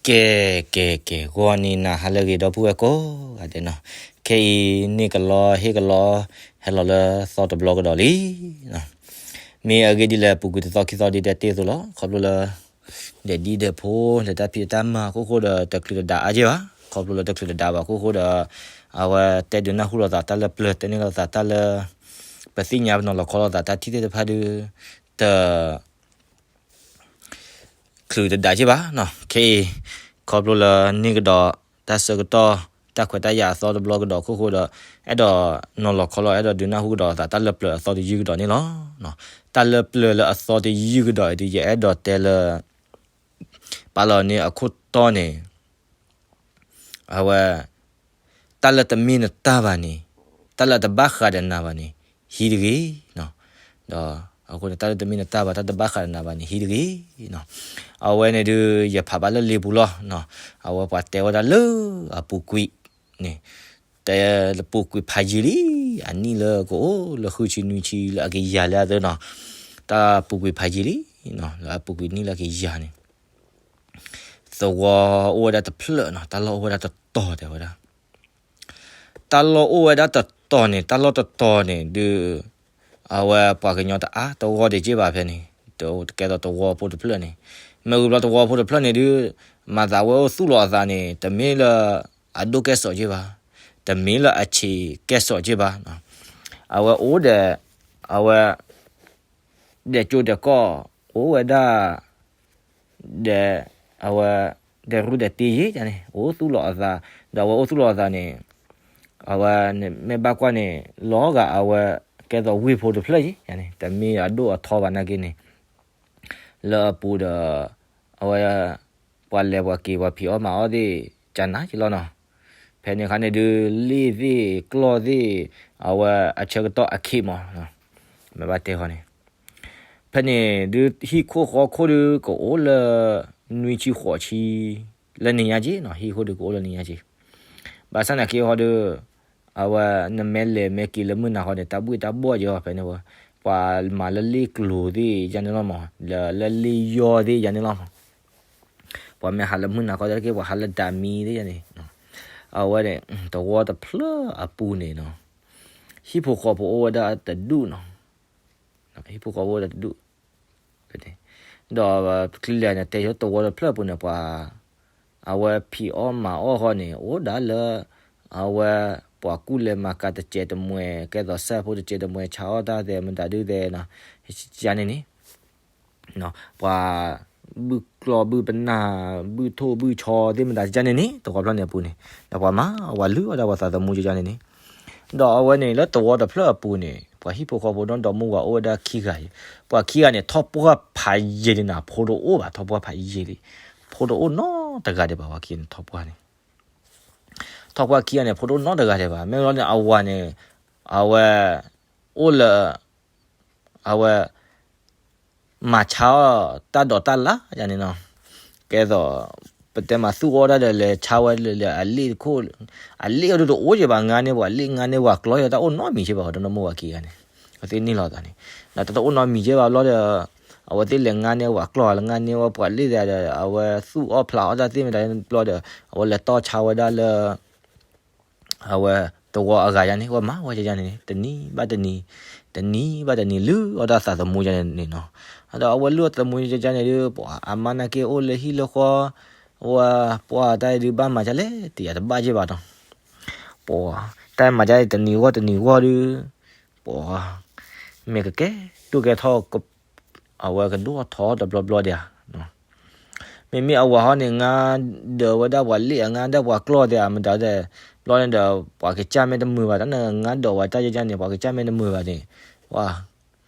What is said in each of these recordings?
ကဲ ကဲ ကဲ ဂီၤနံၤနၤဟါလၢအဂ့ၤ ဒီပုၢ်ဝဲၢ်ကိးဂၤဒဲးနီၤ, ခဲအံၤန့ၣ်ကလီဟ့ၣ်ကလီ ဟဲလီၤလၢသီတဘျီကဒီးလံနီၤ. မ့ၢ်အဂ့ၢ်ဒ်လဲၣ် ပူၤကွံာ်တသီခံသီဒ်တဲတ့ၢ်အသိးလီၤ. ခီဖျိလၢ ဒဲးဒံဒဲးဖိ ဒီးတၢ်ဖံးတၢ်မၤအခိၣ်ဃိဒီး တချုးတဒါအါက့ၢ်ဘၣ်, ခီဖျိလၢတချုးတဒါဘၣ်အခိၣ်ဃိဒီး အဝဲတဲဒုးနၢ်ဟူလိာ်သးတၢ်လၢပျၢၤ တဲန့ၢ်လိာ်သးတၢ်လၢ ပသ့ၣ်ညါပနီၤလီၤခီလိာ်သးတၢ်ထံၣ်သ့ၣ်တဖၣ်ဒုး တ ချုးတဒါက့ၢ်ဘၣ်နီၤ. ခဲအံၤ ခီဖျိလၢန့ၢ်ကဒီး တၢ်ဆၢကတီၢ် တၢ်ခွဲးတၢ်ယာ်အသီတဘျီကဒီးအခိၣ်ဃိဒီး အဲၣ်ဒိးနီၤလီၤခီလိာ် အဲၣ်ဒိးဒုးနၢ်ဟူကဒီးသးတၢ်လၢပျၢၤအသီတယုၢ်ကဒီးန့ၣ်လီၤ. တၢ်လၢပျၢၤလၢအသီတယုၢ်ကဒီးအံၤဒုး ယအဲၣ်ဒိးတဲလၢ ပာ်လီၤန့ၢ်အခိၣ်တီန့ၣ် အဝဲ တၢ်လၢတမ့ၢ်နတၢ်ဘၣ်န့ၣ်, တၢ်လၢတဘၣ်ဃးဒီးနၤဘၣ်န့ၣ် ဟံးတဂ့ၤနီၤ. ဒီးအဃိန့ၣ် တၢ်လၢတမ့ၢ်နတၢ်ဘၣ် တၢ်တဘၣ်ဃးဒီးနၤဘၣ်န့ၣ် ဟံးတဂ့ၤနီၤ. အဝဲန့ၣ်ဒုး ယဖးဘၣ်လၢလံာ်ပူၤလီၤနီၤ. အဝဲပှၤတဲဝဲဒၣ်လၢအပူၤကွံာ်န့ၣ် တဲလၢပူၤကွံာ်ဖးယံာ်လံ, အနံၣ်လၢကအိၣ်လၢဃုဆံနွံဆံလၢအကယၤလၢအသၢနီၤ, တၢ်ပူၤကွံာ်ဖးယံာ်လံနီၤ, လၢအပူၤကွံာ်နံၣ်လၢအကယၤန့ၣ် သဝီအိၣ်ဝဲဒၣ်တဖျၢၣ်နီၤ, တၢ်လီၢ်အိၣ်ဝဲဒၣ်တတီၤတဲဝဲဒၣ်. တၢ်လီၢ်အိၣ်ဝဲဒၣ်တတီၤန့ၣ်, တၢ်လီၢ်တတီၤန့ၣ်ဒုး အဝဲပှၤကညီတအါတဂီၢ်ဒံးက့ၢ်ဘၣ်ဖဲန့ၣ်, တကဲသိးသဝီဖိတဖျၢၣ်န့ၣ်, မ့ၢ်ဂ့ၤဘျီသဝီဖိတဖျၢၣ်န့ၣ်ဒုး မၤသးဝဲအိၣ်သူၣ်လီၤအသးန့ၣ် တမ့ၢ်လၢအဒိၣ်ကဲစိးက့ၢ်ဘၣ်, တမ့ၢ်လၢအဆံးကဲစိးက့ၢ်ဘၣ်, အဝဲအိၣ်ဒီး အဝဲ ဒဲးကၠိဒဲးကီၢ် အိၣ်ဝဲဒၣ် ဒီး အဝဲ ဒီးရူၢ်ဒီးတ့ယ့ၢ်န့ၣ် အိၣ်သူၣ်လီၤအသး, ဒီးအဝဲအိၣ်သူၣ်လီၤအသးန့ၣ် အဝဲမ့ၢ်ဘၣ်ကွၢ်န့ၣ် လီၤဂာ်အဝဲ ကဲသိးဝ့ၢ်ဖိတဖျၢၣ်ယ့ၢ်န့ၣ် တမ့ၢ်အဒိၣ်အထီဘၣ်နာ်က့န့ၣ် လၢအပူၤဒီး အဝဲ ပှၤလဲၤပှၤက့ၤ ပှၤဖံးအီၣ်မၤအီၣ်သ့ၣ် ကနၤက့ၤလီၤနီၤ. ဖဲန့ၣ်အခါန့ၣ်ဒုး လ့ၣ်သ့ၣ်ကျီၢ်သ့ၣ် အဝဲအဆၢကတီၢ်အခ့မး မ့ၢ်ဘၣ်တဲဃီန့ၣ် ဖဲန့ၣ်ဒုး ဟံၣ်ခိၣ်ဃီခိၣ်ဒုး ကအိၣ်လၢ နွံဆံဃိးဆံ လၢနံၤညါက့နီၤ, ဟံၣ်ခိၣ်ဒုးကအိၣ်လၢနံၤညါက့, ဘၣ်ဆၣ်နာ်က့ဟီဒုး အဝဲနမ့ၢ်လဲၤမ့ၢ်က့ၤလၢမုၢ်နၤဃီန့ၣ် တၢ်ဘှ့ၣ်တၢ်ဘှီၣ်က့ၤအီၤဖဲန့ၣ်ဝဲ, ပှၤမၤလၢလ့ၣ်ကျိၤသ့ၣ်ယါန့ၣ်လီၤမး, လၢလၢလ့ၣ်ယီၢ်သ့ၣ်ယါန့ၣ်လီၤမး, ပှၤမ့ၢ်ဟးလၢမုၢ်နၤဃီတက့ၢ် ပှၤဟးလၢဒၣ်မံသ့ၣ်ယါန့ၣ်, အဝဲန့ၣ် သဝီတဖျၢၣ်အပူၤန့ၣ်နီၤ ဟံၣ်ဖိဃီဖိအိၣ်ဝဲဒၣ်တဒူၣ်နီၤ, ဟံၣ်ဖိဃီဖိအိၣ်ဝဲဒၣ်တဒူၣ်, ဒီးပချံလဲၣ်န့ၣ် တဲဆိသဝီတဖျၢၣ်အပူၤန့ၣ် ပှၤ အဝဲဖံးအီၣ်မၤအီၣ်ဃီန့ၣ် အိၣ်ဒၣ်လၢ အဝဲ ပှၤကူၣ်လဲၤမၤကၤတစဲးတမှဲၤ ကဲသိးစဲးဖိတစဲးတမှဲၤ ဆါအီၣ်တၢ်သဲးမတၤဒုးသဲးနီၤ, ယါန့ၣ်န့ၣ် ပှၤ ဘုၣ်ကျီၢ်ဘုၣ်ပနၢ် ဘုၣ်ထိၣ်ဘုၣ်ဆီသ့ၣ်မတၤယါန့ၣ်န့ၣ် သဝီဖျၢၣ်န့ၣ်အပူၤန့ၣ် ဒီးပှၤမၤဝဲလုၢ်အီၣ်ဒၣ်ပှၤသးသမူယါန့ၣ်န့ၣ်, ဒီးအဝဲန့ၣ်လၢသဝီတဖျၢၣ်အပူၤန့ၣ် ပှၤဟံၣ်ဖိဃီဖိဒီမိၢ်ဝၤအိၣ်ဝဲဒၣ်ခံဂၤအံၤ, ပှၤခံဂၤန့ၣ် ထီၣ်ပှၢ်ဖးယံာ်လံနီၤ, ဖိတအိၣ်ဘၣ် ထီၣ်ပှၢ်ဖးယံာ်လံ, ဖိတအိၣ်နီတဂၤဒံးဘၣ် ပှၤခံဂၤန့ၣ်ထီၣ်ပှၢ်န့ၣ် ထီၣ်ပှၢ်ခံဂၤန့ၣ် ဖိတအိၣ်နီတဂၤဒံးဘၣ်, မ့ၢ်လီၤန့ၣ် အဝၤန့ၣ် အဝဲ အိၣ်လၢ အဝဲ မၤဆါအီၣ်တၢ်ဒိးတၢ်လၢ်ယါန့ၣ်နီၤ, ကဲသိး ပတဲမၤသူၣ်အီၣ်တၢ်ဒီးလဲၤဆါဝဲလၢအလ့ၣ်တခိၣ်, အလ့ၣ်အဒိၣ်တအိၣ်က့ဘၣ် ငါန့ၢ်ပှၤလ့ၣ်ငါန့ၢ်ပှၤကျီၢ် တၢ်အိၣ်နီတမံၤက့ဘၣ် ဒီမိၢ်ဝၤခံဂၤန့ၣ်, အဝဲသ့ၣ်န့ၢ်လီၤသးန့ၣ်, ဒီးတၢ်တအိၣ်နီတမံၤက့ဘၣ်ဘျီဒီး အဝဲသ့ၣ်လဲၤငါန့ၢ်ပှၤကျီၢ် လဲၤငါန့ၢ်ဝဲပှၤလ့ၣ်သ့ၣ်ဒီး အဝဲသူၣ်အီၣ်ဖျးအီၣ်တၢ်သ့ၣ်မတၤဘျီဒီး အဝဲလဲၤတီၢ်ဆါဝဲဒၣ်လၢ အဝဲသဝီအဂၤယါန့ၣ် ဝဲမၤဝဲယါန့ၣ်န့ၣ် တနံၤဘၣ်တနံၤ, တနံၤဘၣ်တနံၤ လုၢ်အီၣ်တၢ်သးသမူယါန့ၣ်နီၤ, ဒီးအဝဲလုၢ်အီၣ်သးသမူယါန့ၣ်ဒီး ပှၤအမါနာ်က့အိၣ်လၢဟံၣ်လၢဃီ, ဝဲ ပှၤတၢ်အံၤဒုးဘၣ်မၤဒ်လဲၣ် တယၤတဘၣ်က့ဘၣ်နီၤ, ပှၤ တၢ်မၤဒ်အံၤတနံၤဂီၢ်တနံၤဂီၢ်ဒီး ပှၤ မ့ၢ်ကကဲဒိၣ်ကဲထီၣ် အဝဲကဒိၣ်ထီၣ်တဘျီဘျီဒံးဧါ, မ့မ့ၢ်အဝၤဟီန့ၣ် ငါဒၢးဝဲဒၣ်ပှၤလ့ၣ် အငါဒၢးပှၤကျီၢ်သ့ၣ် မတၤဒဲး ဘျီန့ၣ်ဒီး ပှၤကစၢ်မ့ၢ်တမုာ်ဘၣ် တၢ်နငါဒၢးဝဲတၢ်ယါန့ၣ် ပှၤကစၢ်မ့ၢ်တမုာ်ဘၣ်န့ၣ် ပှၤ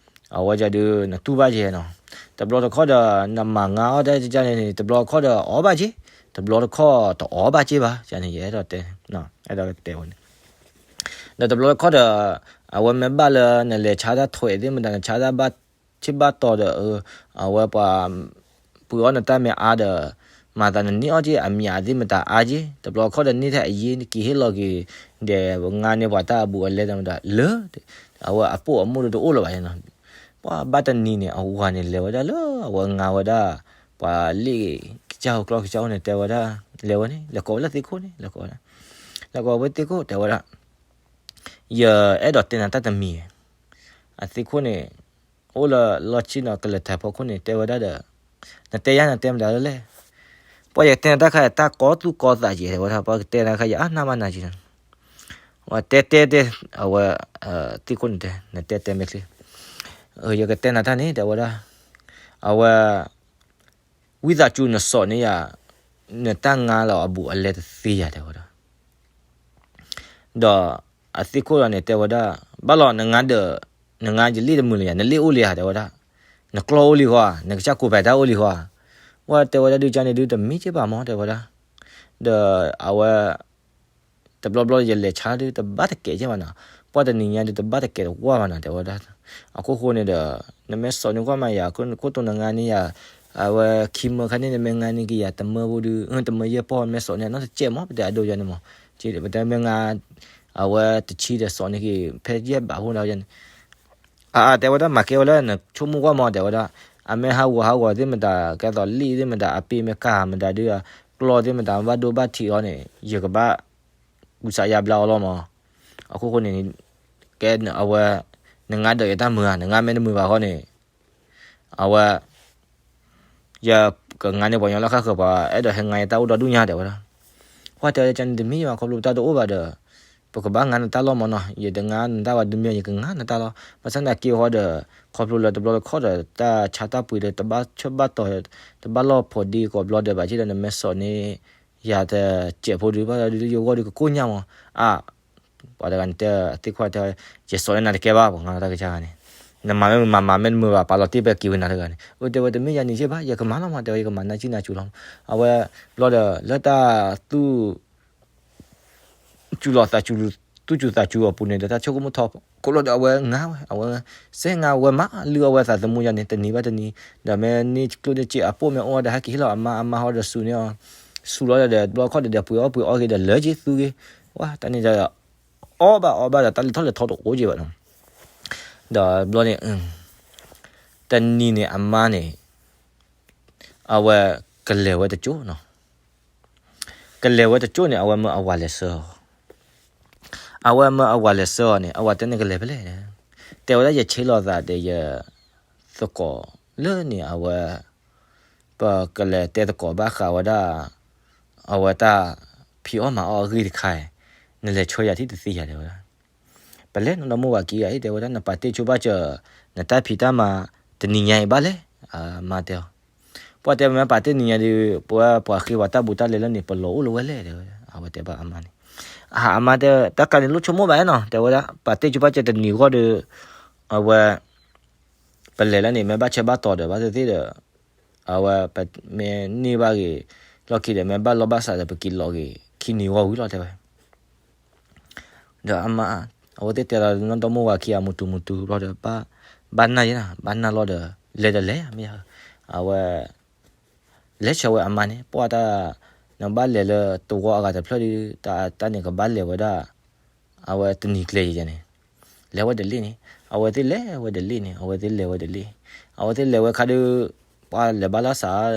အဝဲဒၣ်ဒုး နတူၢ်ဘၣ်က့နီၤ, တဘျီတခီၣ်ဒီး နမၤငါအီၣ်တၢ်ယါန့ၣ် တဘျီတခီၣ်ဒီးအီၣ်ဘၣ်က့, တဘျီတခီၣ်တအီၣ်ဘၣ်က့ဘၣ် ယါန့ၣ် ယအဲၣ်ဒိးတဲ အဲၣ်ဒိးတဲဝဲန့ၣ် ဒီးတဘျီတခီၣ်ဒီး အဝဲမ့ၢ်ဘၣ်လၢနလဲၤဆါတၢ်ထွဲးသ့ၣ်မတၤ နဆါတၢ်ဘၣ်ဆ့ဘၣ်တီၤဒီး အဝဲပှၤ ပှ့ၤအီၣ်နတၢ်မ့ၢ်အါဒီး မၤသးနန့ၢ်အီၣ်က့အမံၤအသ့ၣ်မတၤအါက့, တဘျီတခီၣ်ဒီးန့ၢ်ထဲအယ့က့ၤဟ့ၣ်လီၤက့ၤ ဒီးငါန့ၢ်ပှၤတၢ်အဘူးအလဲတၢ်မတၤလၢ အဝဲအပိာ်အမိၣ်ဒီးတအိၣ်လၢၤဘၣ်နီၤ, ပှၤဘၣ်တနံၤန့ၣ် အဝၤန့ၣ်လဲၤဝဲဒၣ်လၢ အဝဲငါဝဲဒၣ် ပှၤလ့ၣ် ကစၢ်ဟိကျီၢ်ကစၢ်အိၣ်န့ၣ် တဲဝဲဒၣ်, လဲၤဝဲန့ၣ် လဲၤကိးဝဲလၢသ့ၣ်ခိၣ်န့ၣ် လဲၤကိးဝဲဒၣ်, လဲၤကိးဝဲသ့ၣ်ခိၣ် တဲဝဲဒၣ်, ယအဲၣ်ဒိးတဲနၤတၢ်တမံၤ, အသ့ၣ်ခိၣ်န့ၣ် အိၣ်လၢလီၢ်ဆ့ၣ်နီၤကလဲၤထးဖီခိၣ်န့ၣ် တဲဝဲဒၣ်ဒီး, နတဲယၤနတဲမတၤလၢလဲၣ်, ပှၤယကတဲနၤတၢ်ခါ တၢ်ကီသူၣ်ကီသးကဲး တဲဝဲဒၣ်, ပှၤကတဲနၤခါ ယအါနၢ်မးနၤကဲး, ဝဲတဲတဲတဲ, အဝဲ, သ့ၣ်ခိၣ်န့ၣ်တဲ နတဲတဲမ့ၢ်ချ့, ယကတဲနၤတၢ်န့ၣ် တဲဝဲဒၣ်, အဝဲ ဝံသးစူၤနစိာ်န့ၢ်ယၤ, နတၢ်ငါလီၤအဘူးအလဲတသ့ယၤ တဲဝဲဒၣ်, ဒီးအသ့ၣ်ခိၣ်လီၤန့ၣ် တဲဝဲဒၣ်, ဘၣ်လီၤနငါဒီး, နငါယလ့ၣ်တမုာ်လၢၤယၤ နလ့ၣ်အိၣ်လံဧါ တဲဝဲဒၣ်, နကျီၢ်အိၣ်လံဃီဧါ နကစၢ်ကိးဖဲတၢ်အိၣ်လံဃီဧါ, ဝဲတဲဝဲဒၣ်ဒုကါန့ၣ်ဒုတမံၤက့ဘၣ်မး တဲဝဲဒၣ်, ဒီးအဝဲ တဘျီဘျီယလဲၤဆါဒုတဘၣ်တကဲးကဲဘၣ်နီၤ, ပှၤတနံၤညါဒုတဘၣ်တကဲးတဝၢ်ဘၣ်နီၤ တဲဝဲဒၣ်, အခိၣ်ဃိန့ၣ်ဒီး, နမ့ၢ်စိာ်န့ၢ်ကွၢ်မးယၤ ခိၣ်တိၢ်နငါန့ၢ်ယၤ, အဝဲခံမၢခါန့ၣ် နမ့ၢ်ငါန့ၢ်က့ၤယၤတမၢဖိဒု, တမၢယဲၢ်ပီၢ် မ့ၢ်စိာ်န့ၢ်နီတစဲးမး ပတဲအဒိယၤန့ၣ်မး, ပတဲမ့ၢ်ငါ, အဝဲတဆံဒီးစိာ်န့ၢ်က့ၤ ဖဲယဲၢ်ဘးဖိဒီးယၤန့ၣ် အတဲဝဲဒၣ်မၤကဲဝဲလၢနဆိကမိၣ်ကွၢ်မး တဲဝဲဒၣ်, အမ့ၢ်ဟးဂီၤဟးဂီၤသ့ၣ်မတၤ ကဲသိးလံာ်သ့ၣ်မတၤ အပ့ၤမ့ၢ်ကၢ်မတၤဒု, ကျီၢ်သ့ၣ်မတၤ ဘၣ်ဒိဘၣ်ထံးအီၤန့ၣ် ယကဘၣ်, ကူစါယါဘျါအီၤလီၤမး, အခိၣ်ဃိန့ၣ်, ကဲအဝဲ, နငါဒီးယတၢ်မုာ်ဧါ နငါမ့ၢ်တမုာ်ဘၣ်ဃီန့ၣ်, အဝဲ ယကငါန့ၢ်ပှၤကညီလၢဃၣ်ဃၢၤ ပှၤအဲၣ်ဒိးဟဲငါယတၢ်အိၣ်ဒီဒူၣ်ညါ တဲဝဲဒၣ်, ပှၤတဲဝဲဒၣ်ကန့ၣ်တမံၤဘၣ် ခီဖျိပတၢ်တအိၣ်ဘၣ်ဒီး, ပကဘၣ်ငါနတၢ်လီၤမးနီၤ ယတငါနတၢ်ဘၣ် တမံၤယကငါနတၢ်လီၤ ဘၣ်ဆၣ်သနာ်က့ဃီဒီး, ခီဖျိလၢတဘျီတခီၣ်ဒီး တၢ်ဆါတၢ်ပှ့ၤဒီး တဘၣ်ဆၢဘၣ်တီၤ, တဘၣ်လီၢ်ဖိးဒ့ကိးဘျီဒီး ဘၣ်ဆၣ်ဒီးနမ့ၢ်စိာ်န့ၢ်, ယၤတစဲးဖိဒု ဘၣ်ဒီးလၢယဂီၢ်ဒုကကိၢ်ညါမး, အ ပှၤတဂၤန့ၣ်တဲအသ့ၣ်ခိၣ်တဲ, ယစိာ်န့ၢ်နၤတကဲဘၣ် ပှၤငါလီၤတၢ်ကစၢ်ဂၤန့ၣ်, နမၤမ့ၢ်မၤမၤမ့ၢ်တမုာ်ဘၣ် ပာ်လီၤတ့ၢ်ပဲက့ၤဝဲနၤတဂၤန့ၣ် အိၣ်တဲဝဲတမ့ၢ်ယၤန့ၣ်က့ဘၣ် ယကမၤလီၤမး တဲဝဲယကမၤနၢ်စံၣ်နၢ်စူၤလီၤ, အဝဲ, ဘျီဒီး လၢတၢ်သူၣ် စူၤလီၤသးစူၤ, သူၣ်စူၤသးစူၤအပူၤန့ၣ်ဒီး တၢ်ဆိကမိၣ်ထီၣ်, ခိၣ်လီၤဒီးအဝဲငါဝဲ အဝဲ, စဲးငါဝဲမး လုၢ်အီၣ်ဝဲသးသမူယၤန့ၣ် တနံၤဘၣ်တနံၤ, ဒီးမ့ၢ်န့ၢ်ကျိၣ်န့ၢ်စ့အပိၢ်မ့ၢ်အိၣ်ဒီး ဟဲက့ၤဟ့ၣ်လီၤအမါ အမါဟီဒီးစူၤန့ၢ်အီၤ, စူၤလီၤဒီး ဘျီခီၣ်ဒီး ပှ့ၤအီၣ်ပှ့ၤအီၣ်က့ၤဒီး လၢက့ၤသူက့ၤ, ဝဲတၢ်န့ၣ်ဒီး, အီၣ်ဘၣ်အီဘၣ်ဒီး တၢ်လဲၤထီၣ်လဲၤထီတအိၣ်က့ၤဘၣ်နီၤ, ဒီးဘျီန့ၣ်, တနံၤန့ၣ်အမါန့ၣ်, အဝဲကလဲၤဝဲတကၠိၣ်နီၤ ကလဲၤဝဲတကၠိၣ်န့ၣ် အဝဲမၢအဝၤလဲၤဆှၢအီၤ, အဝဲမၢအဝၤလဲၤဆှၢအီၤန့ၣ် အဝၤတဲန့ၣ်ကလဲၤဖဲလဲၣ်, တဲဝဲဒၣ်ယဆ့လီၤသးဒီးယ, သကိးလၢန့ၣ်အဝဲ, ပကလဲၤတဲသကိးဘၣ်ဃးဝဲဒၣ်, အဝဲတၢ်ဖံးအီၣ်မၤအီၣ်အဂ့ၢ်တခါ, နလဲၤဆှၢယၤထံၣ်တသ့ယၤတဲဝဲဒၣ် ပလဲၤနီၢ်ဒီမါဝၤခံဂၤအံၤ တဲဝဲဒၣ် နပာ်တ့ၢ်ဆိဘၣ်စၢၤ နတၢ်ဖံးတၢ်မၤတနံၤညါအံၤဘၣ်လဲၣ်, အမါတဲအီၤ, ပှၤတဲမ့ၢ်ပာ်တ့ၢ်နံၤညါဒီး ပဝဲပှၤဃ့ပှၤတၢ်ဘူးတၢ်လဲလၢန့ၣ် ပလီၤအိၣ်လၢၤဝဲလဲၣ်တဲဝဲ, အဝဲတဲဘၣ်အမါန့ၣ်, အမါတဲ တၢ်ကါန့ၣ်လိၣ်ဆိကမိၣ်ဘၣ်နီၤ တဲဝဲဒၣ် ပာ်တ့ၢ်ဆိဘၣ်စၢၤတနံၤဂီၢ်ဒီး, အဝဲ ပလဲၤလၢန့ၣ် မ့ၢ်ဘၣ်ဆၢဘၣ်တီၤဒီး ဘၣ်သ့ၣ်သ့ၣ်ဒီး, အဝဲပမ့ၢ်န့ၢ်ဘၣ်ဂ့ၤ, လီၢ်ခံဒီး မ့ၢ်ဘၣ်လီၢ်ဘၣ်စးဒီး ပက့ၤလီၤဂ့ၤ ခံနံၤဂီၢ်ဝံၤလီၤတဲဝဲ, ဒီးအမါ, အဝဲသ့ၣ်တဲလီၤနီၢ်ဒီမါဝၤခံဂၤ မုၢ်တူၤမုၢ်တူၤဘျီဒီး, ဘၣ်နၢ်ယဲနၤ ဘၣ်နၢ်လီၤဒီး လဲၤဒီးလဲၤမ့ၢ်ယါ, အဝဲ လဲၤဆှၢဝဲအမါန့ၣ် ပှၤတၢ်, နဘၣ်လဲၤလၢတဝီအဂၤတဖျၢၣ်ဒီး တၢ်တၢ်န့ၣ်ကဘၣ်လဲၤဝဲဒၣ်, အဝဲတနံၤကျဲယဲန့ၣ်, လဲၤဝဲဒၣ်လ့ၣ်န့ၣ်, အဝဲသ့ၣ်လဲၤဝဲဒၣ်လ့ၣ်န့ၣ် အဝဲသ့ၣ်လဲၤဝဲဒၣ်လ့ၣ်, အဝဲသ့ၣ်လဲၤဝဲခါဒီး, ပှၤလဲၤဘၣ်လၢစး,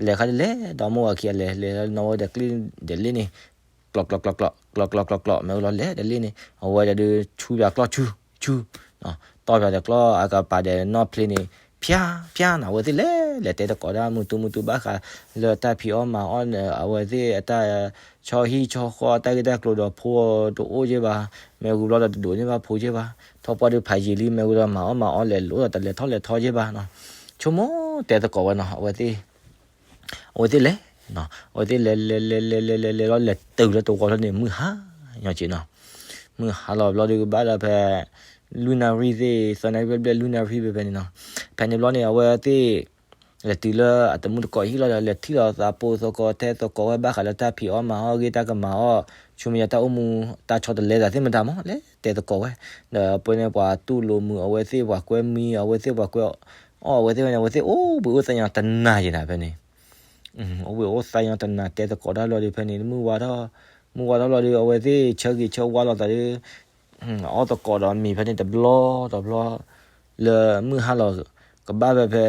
လဲၤခါဒီးလဲၤ ဒီမါဝၤခံဂၤလဲၤ လဲၤလၢနီၢ်ဝဲဒၣ်ကျ့ဒၣ်လ့ၣ်န့ၣ်, ကျီးကျီးကျီးကျီး ကျီးကျီးကျီးကျီး မ့ၢ်လီၤလဲၤဒၣ်လ့ၣ်န့ၣ် အဝဲဒၣ်ဒီးဆူယၤကျီၢ်ဆူ, ဆူ, တီၢ်ပၠးဒီးကျီၢ်အကပၤဒီးနီၢ်ဖျ့န့ၣ်, ဖၠါ, ဖၠါနီၤ အဝဲသ့ၣ်လဲၤ လဲၤတဲသကိးဒၣ် မုၢ်တူၤမုၢ်တူၤဘၣ်ဃး, လၢတၢ်ဖံးအီၣ်မၤအီၣ်န့ၣ် အဝဲသ့ၣ်အတၢ်, ဆီဟံၣ်ဆီဃီတၢ်ဂ့ၢ်တၢ်ကျိၤဒီးဖိတအိၣ်က့ဘၣ်, မ့ၢ်ဝံၤဘျီဒီးတဒိးန့ၢ်ဘၣ်ဖိက့ဘၣ်, ထီၣ်ပှၢ်ဒုးဖးယံာ်လံ မ့ၢ်ဝံၤဒီးမၤအီၣ်မၤအီၣ်လဲၤလိၤဒီးတလဲၤထီၣ်လဲၤထီက့ဘၣ်, ဆိကမိၣ်တဲသကိးဝဲနီၤ အဝဲသ့ၣ် အဝဲသ့ၣ်လဲၤ, အဝဲသ့ၣ်လဲၤလဲၤလဲၤလဲၤလဲၤလဲၤလဲၤလီၤ လဲၤတုၤလၢတဝီလၢန့ၣ် မုၢ်ဟါညီက့နီၤ, မုၢ်ဟါလီၤဘျီဒီးကဘၣ်ဒီးဖဲ, လွံၢ်နၣ်ရံၣ်သ့ၣ် သၢနၣ်ရံၣ်ဘျဲၣ်ဘျဲၣ် လွံၢ်နၣ်ရံၣ်ဖဲဖဲန့ၣ်နီၤ, ဖဲန့ၣ်ဘျီန့ၣ် အဝဲသ့ၣ်, လဲၤတုၤလၢအတမုၢ်တကိးဟံၣ်လီၤဒီး လဲၤထံၣ်လီၤသးပိာ်သကိးထဲသကိးဝဲဘၣ်ဃးလၢတၢ်ဖံးအီၣ်မၤအီၣ်အဂ့ၢ်တၢ်ကမၤအီၣ်, ဆူမဲာ်ညါတၢ်အိၣ်မူ, တၢ်ဆီတလဲသးသ့ၣ်မတၤမး လဲၤတဲသကိးဝဲ, ဒီးပှၤန့ၣ်ပှၤတူၢ်လိာ်မုာ်အဝဲသ့ၣ် ပှၤကွဲမံအဝဲသ့ၣ် ပှၤကွဲ, အီၣ်အဝဲသ့ၣ်ဝဲန့ၣ် အဝဲသ့ၣ်အိၣ်ဘှံးအိၣ်သါညီတနၤယဲနၤဖဲန့ၣ် အိၣ်ဘှံးအိၣ်သါညီတနၤတဲသကိးတၢ်ဘျီဒီးဖဲန့ၣ် မုၢ်ဝါထီၣ်, မုၢ်ဝါထီၣ်ဘျီဒီး အဝဲသ့ၣ်ဆၢဂ့ၤဆၢဝါလိာ်သးဒီး, အီၣ်သကိးဒီးမ့ၤဖဲန့ၣ်တဘျီတဘျီ, လၢမုၢ်ဟါလီၤ, ကဘၣ်ဖဲဖဲ,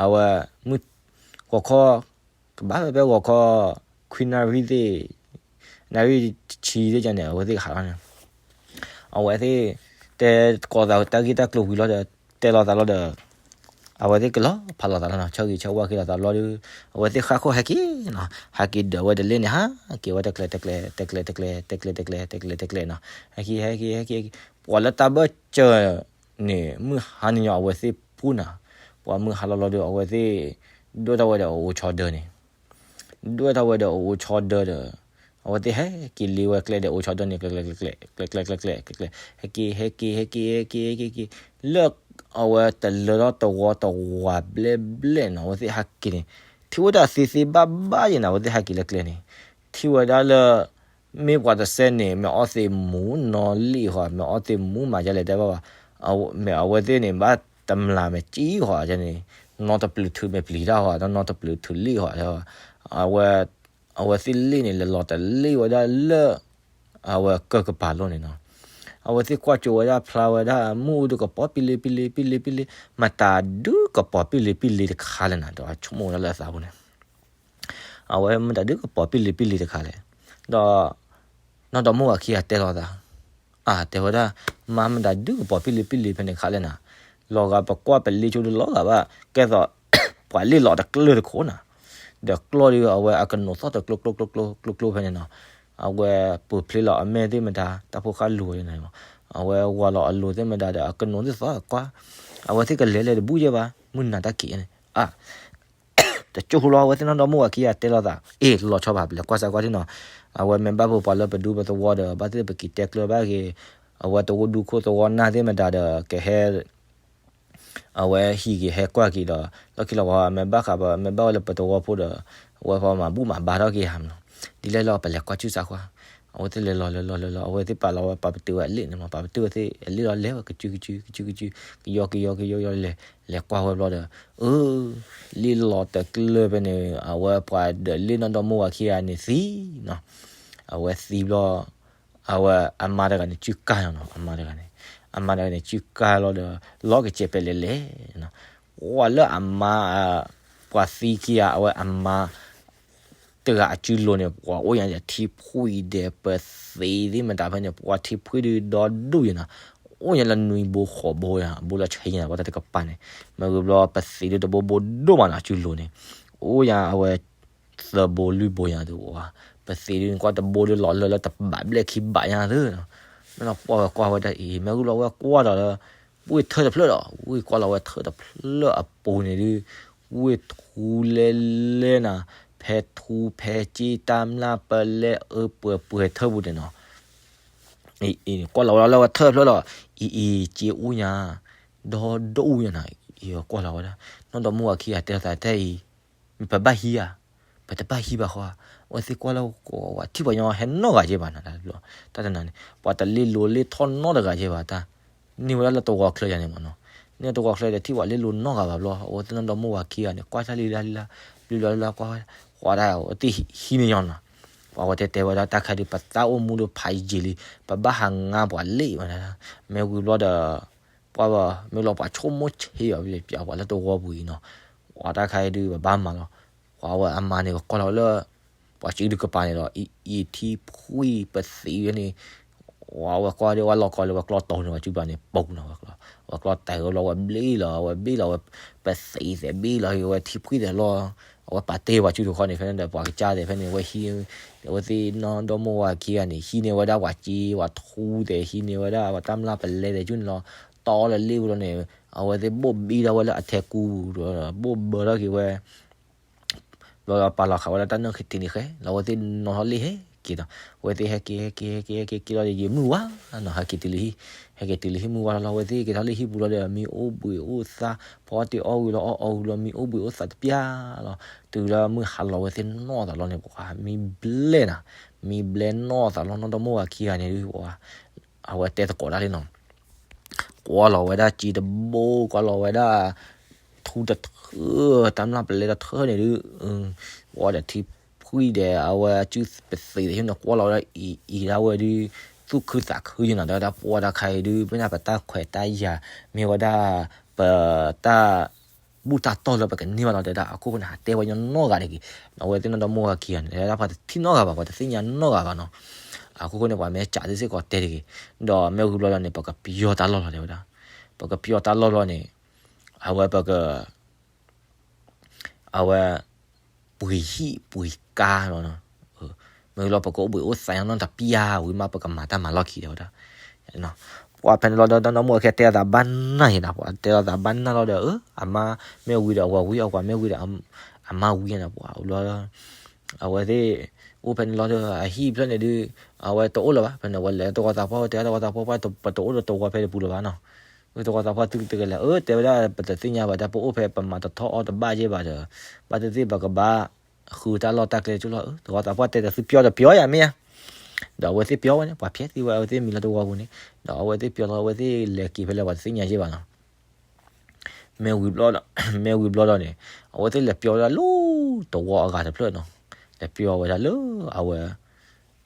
အဝဲ, မုၢ်, ဂီၤခီ, ကဘၣ်ဖဲဂီၤခီ ခွံနၣ်ရံၣ်သ့ၣ်, နၣ်ရံၣ်ဆံသ့ၣ်ကန့ၣ် အဝဲသ့ၣ်ကဟးလီၤန့ၣ်, အဝဲသ့ၣ် တဲသကိးသးတၢ်ဂ့ၢ်တၢ်ကျိၤဝံၤလီၤဒီး တဲလိာ်သးလီၤဒီး အဝဲသ့ၣ်ကလီၤဖးလိာ်သးလီၤနီၤ, ဆၢဂ့ၤဆၢဝါက့ၤလိာ်သးဘျီဒီး အဝဲသ့ၣ်ဃၣ်ခိၣ်ဟဲက့ၤနီၤ, ဟဲက့ၤဒၢးဝဲဒၣ်လ့ၣ်န့ၣ် ဟးက့ၤဝဲတကျဲၤတကျဲၤ တကျဲၤတကျဲၤ တကျဲၤတကျဲၤ တကျဲၤတကျဲၤနီၤ, ဟဲက့ၤ ဟဲက့ၤ ဟဲက့ၤ ပှၤလၢတၢ်ဘၢၣ်စၢၤန့ၣ် မုၢ်ဟါန့ၣ်ညီ အဝဲသ့ၣ်ပူၤနၤ, ပှၤမုၢ်ဟါလီၤလီၤဒီး အဝဲသ့ၣ် ဒွဲၣ်ထီၣ်ဝဲဒီးအအိၣ်ဆီဒၢန့ၣ်, ဒွဲၣ်ထီၣ်ဝဲဒီးအအိၣ်ဆီဒၢဒီး အဝဲသ့ၣ်ဟဲက့ၤလ့ဝဲကျဲဒီးအိၣ်ဆီဒၢန့ၣ် ကျဲ ကျဲ ကျဲ ကျဲ ကျဲ ကျဲ ကျဲ ဟဲက့ၤ ဟဲက့ၤ ဟဲက့ၤ ဟဲက့ၤ ဟဲက့ၤ ဟဲက့ၤ လၢအဝဲတလၢထီၣ်တဝီတဝီဘျဲၣ်ဘျဲၣ်နီၤ, အဝဲသ့ၣ်ဟဲက့ၤန့ၣ် ထံၣ်ဝဲဒၣ်သ့သ့ဘၣ်ဘၣ်ယဲနီၤ, အဝဲသ့ၣ်ဟဲက့ၤလၢကျဲန့ၣ် ထံၣ်ဝဲဒၣ်လၢ မ့ၢ်ပှၤတစဲးန့ၣ် မ့ၢ်အီၣ်သ့ၣ်မူနီၢ်လံၣ်ဃီ, မ့ၢ်အီၣ်သ့ၣ်မူမၤဒ်လဲၣ်တဲဘၣ်ဘၣ်, မ့ၢ်အဝဲသ့ၣ်န့ၣ် ဘၣ်တမျၢ်မ့ၢ်ကံဃီန့ၣ်, နီၢ်တပျုးထုးမ့ၢ်ပျံၤတၢ်ဃီ, နီၢ်တပျုးထုးလံၣ်ဃီ, အဝဲသ့ၣ်လ့ၣ်န့ၣ် လဲၤလီၤတလ့ၣ်ဝဲဒၣ်လၢ အဝဲကၢၢ်ကပၤလိၤန့ၣ်နီၤ, အဝဲသ့ၣ်ကွၢ်ကၠိဝဲဒၣ်ဖျါဝဲဒၣ် မ့ၣ်အူဒုးကပီၤပံလ့ပံလ့ပံလ့ပံလ့, မတၤဒုးကပီၤပံလ်လံပံလံတခါလဲၣ်နၤ, ဒီးဆိကမိၣ်ဝဲဒၣ်လၢအသးပူၤန့ၣ် အဝဲမတၤဒုးကပီၤပံလံပံလံတခါလဲၣ်, ဒီး နီၢ်ဒီမါဝၤခံဂၤတဲလိာ်သး, အတဲဝဲဒၣ်, မါမတၤဒုးကပီၤပံလံပံလံဖဲန့ၣ်တခါလဲၣ်နၤ, လီၤဂာ်ပကွၢ်ပလ့ဆိဒုးလီၤဂာ်ဘၣ်, ကဲသိး ပှၤလ့ၣ်လီၤတကျၢၢ်တခိၣ်နၤ, ဒီးကျီၢ်ဒုးအဝဲအကနိးသီၣ်တကျိကျိကျိကျိကျိကျိဖဲန့ၣ်နီၤ, အဝဲပၢၤဖျ့လီၤအမဲာ်သ့ၣ်မတၤ တၢ်ဖိဃၢ်လိၤန့ၣ်, အဝဲဝၤလီၤအလိၤသ့ၣ်မတၤဒီးအကနိးသ့ၣ်သီၣ်ကွၢ်, အဝဲသ့ၣ်ကလဲၤလဲၤတဘူၣ်ယဲဘၣ် မုၢ်နၤတၢ်ခံးန့ၣ်, အ တကၠိဖိလီၤ အဝဲသ့ၣ်နီၢ်ဒီမါဝၤခံဂၤတဲလိာ်သး, အ့ၣ် လီၤဆီဘၣ် ပလဲၤကွၢ်စၢ်ကွၢ်ထံနီၤ, အဝဲမ့ၢ်ဘၣ်ပပှၤလၢပဒူပသဝီဒီး ဘၣ်သ့ၣ်ပက့ၤတဲကျၢၤဘၣ်က့ၤ, အဝဲတဝီဒူခိၣ်သဝီနၢ်သ့ၣ်မတၤဒီး ကဟဲ အဝဲဟံးက့ၤဟဲကွၢ်က့ၤဒီး လီၢ်ခံလီၤဝါ မ့ၢ်ဘၣ်ဃးပ မ့ၢ်ဘၣ်ဝဲလၢပတဝီဖိဒီး အဝဲပှၤမၤဘူၣ်မၤဘါထီၣ်က့ၤယၤမနီၤ, ဒ်လဲၣ်လီၤ ပလဲၤကွၢ်ဆူၣ်စၢ်ကွၢ်, အဝဲသ့ၣ်လဲၤလီၤလဲၤလီၤလဲၤလီၤ အဝဲသ့ၣ်ပာ်လီၤဝဲပာ်ပတုာ်ဝဲအလ့ၣ်န့ၣ်မး ပာ်ပတုာ်ဝဲသ့ၣ်အလ့ၣ်လီၤ လဲၤဝဲကစုကစု ကစုကစု ကယီကယီကယီကယီလဲၤ လဲၤကွၢ်ဝဲဘျီဒီး အၢ လ့ၣ်လီၤတကျၢၢ်ဖဲန့ၣ် အဝဲပှၤဒီးလ့ၣ်နီၢ်ဒီမါဝၤခံဂၤန့ၣ်သံနီၤ, အဝဲသံဘျီ အဝဲအမါတဂၤန့ၣ် စုၣ်ကၢ်လီၤနီၤ, အမါတဂၤန့ၣ် အမါတဂၤန့ၣ် စုၣ်ကၢ်လီၤဒီး လီၤကစဲးဖဲလဲၣ်လဲၣ်နီၤ, ကွၢ်လၢအမါ ပှၤသံခံဂၤ အဝဲအမါ တဂၤအစုလိၤန့ၣ် ပှၤအိၣ်ညါဒီးထံဖှံဒဲး ပသံးသ့ၣ်မတၤဖဲန့ၣ် ပှၤထံဖှံဒုးဒီဒူၣ်ယဲနီၤ, အိၣ်ညါလၢနွံဘိဃိးဘိယဲ ဘိလၢဆဲးယဲနီၤ ပှၤတၢ်တကပၤန့ၣ်, မ့ၢ်ဂ့ၤဘျီ ပသံးဒုးတဘိဘိဒိၣ်မးနီၤ အစုလိၤန့ၣ်, အိၣ်ညါအဝဲ သၢဘိလွံၢ်ဘိယဲဒုးဝဲ, ပသံးဒုးန့ၣ် ကွၢ်တဘိဒုးလီၤလၢလၢတဘးဘျဲၣ်ခံဘးညါသ့နီၤ, မ့ၢ်လီၤကွၢ်ဝဲကွၢ်ဝဲဒၣ်အံၤ မ့ၢ်ဂ့ၤဘျီဝဲကွၢ်ဒီးလၢ ဝ့ၢ်ထၢၣ်တဖျၢၣ်ဒီး ဝ့ၢ်ကွၢ်လီၤဝဲထၢၣ်တဖျၢၣ်အပူၤန့ၣ်ဒုး ဝ့ၢ်ထူလဲလဲနီၤ, ဖဲထူဖဲစ့တၢ်မျၢ်ပလဲအၢပှဲၤပှဲၤထၢၣ်ပူၤန့ၣ်နီၤ, အံၤ ကွၢ်လီၤဝဲဒၣ်လၢဝဲထၢၣ်တဖျၢၣ်ဒီး အံၤအံၤ စ့အိၣ်ညါ ဒီဒိၣ်ညါနီၤ, အံၤကွၢ်လီၤဝဲဒၣ် နီၢ်ဒီမါဝၤခံဂၤတဲသးတဲအံၤ မ့ၢ်ပဘၣ်ဟံးဧါ, ပတဘၣ်ဟံးဘၣ်ဃီ, အဝဲသ့ၣ်ကွၢ်လၢဝဲထံၣ်ပှၤညီဟဲနီတဂၤက့ဘၣ်နၤ, တၢ်တနၤန့ၣ် ပှၤတလ့ၣ်လိၤလ့ၣ်ထီၣ်နီတဂၤက့ဘၣ်တၢ်, န့ၢ်ဝဲဒၣ်လၢတဝီချၢယၤန့ၣ်မနီၤ, န့ၢ်တဝီချၢဒီးထံၣ်ပှၤလ့ၣ်လိၤနီတဂၤဘၣ်ဘျီ အဝဲသ့ၣ်နီၢ်ဒီမါဝၤခံဂၤန့ၣ် ကွၢ်တၢ်လံလၢလံလၢ ပျံၤဘျီလၢလၢကွၢ်ဝဲ ကွၢ်ဒၣ်အဝဲသ့ၣ်ဟံးန့ၢ်ညီနီၤ, ပှၤဝဲတဲတဲဝဲဒၣ်တၢ်ခါဒုး ပသးအိၣ်မူဒီးဖးယံာ်လံ ပဘၣ်ဟးငါပှၤလ့ၣ်ဝဲဒၣ်, မ့ၢ်ဝံၤဘျီဒီး ပှၤဘၣ်မ့ၢ်လီၤပှၤဆိကမိၣ်ဆ့အီၤ ပျးပှၤလၢတဝီပူၤအံၤနီၤ, ပှၤတၢ်ခါအံၤဒုး ပဘၣ်မၤလီၤ, ပှၤဝဲအမါန့ၣ် ပကွၢ်လီၤလၢ ပှၤစုဒုးကပၤန့ၣ်ဒီး အံၤ အံၤထံဖှံပသံးဝဲန့ၣ်, ဝဲကွၢ်ဒီးဝဲလီၤကီလၢဝဲကျီတီၤန့ၣ် ပှၤစုပၤန့ၣ် ပိာ်နီၤဝဲကျီ, ဝဲကျီတဲာ်ဝဲဘျီ ဝဲဘျ့လီၤ ဝဲဘျ့လီၤဝဲ ပသံးသဲးဘျ့လီၤ ဝဲထံဖှံသဲးလီၤ, အဝဲပာ်တ့ၢ်ပှၤစုဒုးဃီန့ၣ် ဖဲန့ၣ်ဒီး ပှၤကစၢ်သဲးဖဲန့ၣ် ဝဲဟံး အဝဲသ့ၣ်နီၢ်ဒီမါဝၤခံဂၤန့ၣ် ဟံးန့ၢ်ဝဲဒၣ်ပှၤစ့ ပှၤထူသဲး ဟံးန့ၢ်ဝဲဒၣ်ပှၤတၢ်မျၢ်ပလဲသဲး ဆူန့ၣ်လီၤ, တီလၢလ့ၣ်ပူၤလီၤန့ၣ် အဝဲသ့ၣ်ဘိၣ်ဘံထီၣ်ဝဲလၢအထဲကူပူၤဒီး ဘိၣ်ဘၢထီၣ်က့ၤဝဲ ဘျီဒီးပာ်လီၤဃာ်ဝဲဒၣ်တၢ်နၢၣ်ထံးန့ၣ်ဃဲ လီၤအဝဲသ့ၣ်နီၣ်ထီၣ်လ့ၣ်ဟဲက့ၤဒီး အဝဲသ့ၣ်ဟဲက့ၤ ဟဲက့ၤ ဟဲက့ၤ ဟဲက့ၤ ဟဲက့ၤလီၤဒီး ယံာ်မုၢ်ဝါနီၤ ဟဲက့ၤတုၤလၢဟံၣ် ဟဲက့ၤတုၤလၢဟံၣ်မုၢ်ဝါလီၤလီၤ အဝဲသ့ၣ်က့ၤထီၣ်လၢဟံၣ်ပူၤလီၤဒီး မံအိၣ်ဘှံးအိၣ်သါ ဖီတ့ၢ်အီၣ်ဝံၤလီၤ အီၣ်အီဝံၤလီၤ မံအိၣ်ဘှံးအိၣ်သါတပျၢ်လီၤ တုၤလၢမုၢ်ဟါလီၤ အဝဲသ့ၣ်နီၣ်သးလီၤန့ၣ် ပှၤမံဘျဲၣ်နီၤ မံဘျဲၣ်နီၣ်သးလီၤ နီၢ်ဒီမါဝၤခံဂၤန့ၣ်ဒုး ပှၤ အဝဲတဲသကိးဒၣ်လံနီၤ ကွၢ်လီၤဝဲဒၣ်စ့တဘိ ကွၢ်လီၤဝဲဒၣ် ထူတထၢၣ် တၢ်မျၢ်ပလဲတထၢၣ်န့ၣ်ဒုး ကွၢ်ဒီးထံဖှံဒီး အဝဲအစုပသံးသ့ၣ်န့ၣ် ကွၢ်လီၤဝဲဒၣ်အံၤအံၤဒၣ်ဝဲဒုး သူၣ်ခုသးခုယဲနီၤ ဒီးတၢ်ပှီၢ်တၢ်ခါအံၤဒုး မ့ၢ်ဒၣ်ပတၢ်ခွဲးတၢ်ယာ် မ့ၢ်ဝဲဒၣ် ပတၢ် ပှၤတဘူၣ်တၢ်တီၢ်လၢပကန့ၢ်ဘၣ်လီၤ တဲဝဲဒၣ်. အခိၣ်ဃိန့ၣ် ဟးတဲဝဲညီနီၢ်ဂၤတဂ့ၤ, ဒီးအဝဲသ့ၣ်နီၢ်ဒီမါဝၤခံဂၤန့ၣ် တဲဝဲဒၣ် ပှၤတထံၣ်နီတဂၤဘၣ်, ပှၤတသ့ၣ်ညါနီတဂၤဘၣ်နီၤ. အခိၣ်ဃိန့ၣ် ပှၤမ့ၢ်စံးသ့ၣ်စ့ၢ်ကီးတဲတဂ့ၤ, ဒီးမ့ၢ်ဝံၤဘျီဒီးန့ၣ် ပကပယီၤတၢ်လီၢ်လီၤ တဲဝဲဒၣ်. ပကပယီၤတၢ်လီၢ်ဘျီန့ၣ် အဝဲပက အဝဲ ပှ့ၤဟံၣ်ပှ့ၤကါလီၤနီၤ. မ့ၢ်လီၤ ပကအိၣ်ဘှံးအိၣ်သါနီတပျၢ်ဝံၤမး ပကမၤတၢ်မၤလီၢ်ခံ တဲဝဲဒၣ်. ပှၤဖဲန့ၣ်လီၤဒီး နီၢ်ဒီမါဝၤခံဂၤတဲအသးဘၣ်နၢ်ယဲနီၤ, ပှၤတဲအသးဘၣ်နၢ်လီၤဒီး အၢ အမါမ့ၢ်ဝံၤဒီးအဝၤဝံၤ, အဝၤမ့ၢ်ဝံၤဒီး အမါဝံၤနီၤ. ပှၤဘျီ အဝဲသ့ၣ် အိၣ်ဖဲန့ၣ်လီၤဒီး အဟံၣ်ဖျၢၣ်န့ၣ်ဒုး အဝဲတအိၣ်လၢၤဘၣ်. ဖဲန့ၣ် အဝဲလဲၤတဝီသးပှၢ် တဲတဝီသးပှၢ် ပှၤပတအိၣ်ဒီးတဝီဖဲတပူၤလၢၤဘၣ်နီၤ. တဝီသးပှၢ် သုတကလဲၤ, အၢ တဲဝဲဒၣ် ပတသ့ၣ်ညါဘၣ် တၢ်ပအိၣ်ဖဲပမၤတထီၣ်အီၣ်တဘၣ်ယဲၢ်ဘၣ်ဒီး ဘၣ်သ့ၣ်သ့ၣ်ပကဘၣ်ဃုတၢ်လီၢ်တၢ်ကျဲကၠိလီၤ. တဝီသးပှၢ်တဲဒီး သုပျီဒီးပျီယၤမ့ၢ်ဧါ. ဒီးအဝဲသ့ၣ်ပျီဝဲန့ၣ် ပှၤဖျဲးသံဝဲအဝဲသ့ၣ်မံၤလၢတဝီပူၤန့ၣ်, ဒီးအဝဲသ့ၣ်ပျီလီၤ အဝဲသ့ၣ်လဲၤက့ၤဖဲလဲၣ် ပှၤတသ့ၣ်ညါယဲၢ်ဘၣ်နီၤ. မ့ၢ်ဝံၤဘျီဒီး မ့ၢ်ဝံၤဘျီဒီးန့ၣ် အဝဲသ့ၣ်လဲၤပျီဝဲဒၣ်လၢ တဝီအဂၤတဖျၢၣ်နီၤ. လဲၤပျီဝဲဒၣ်လၢ အဝဲ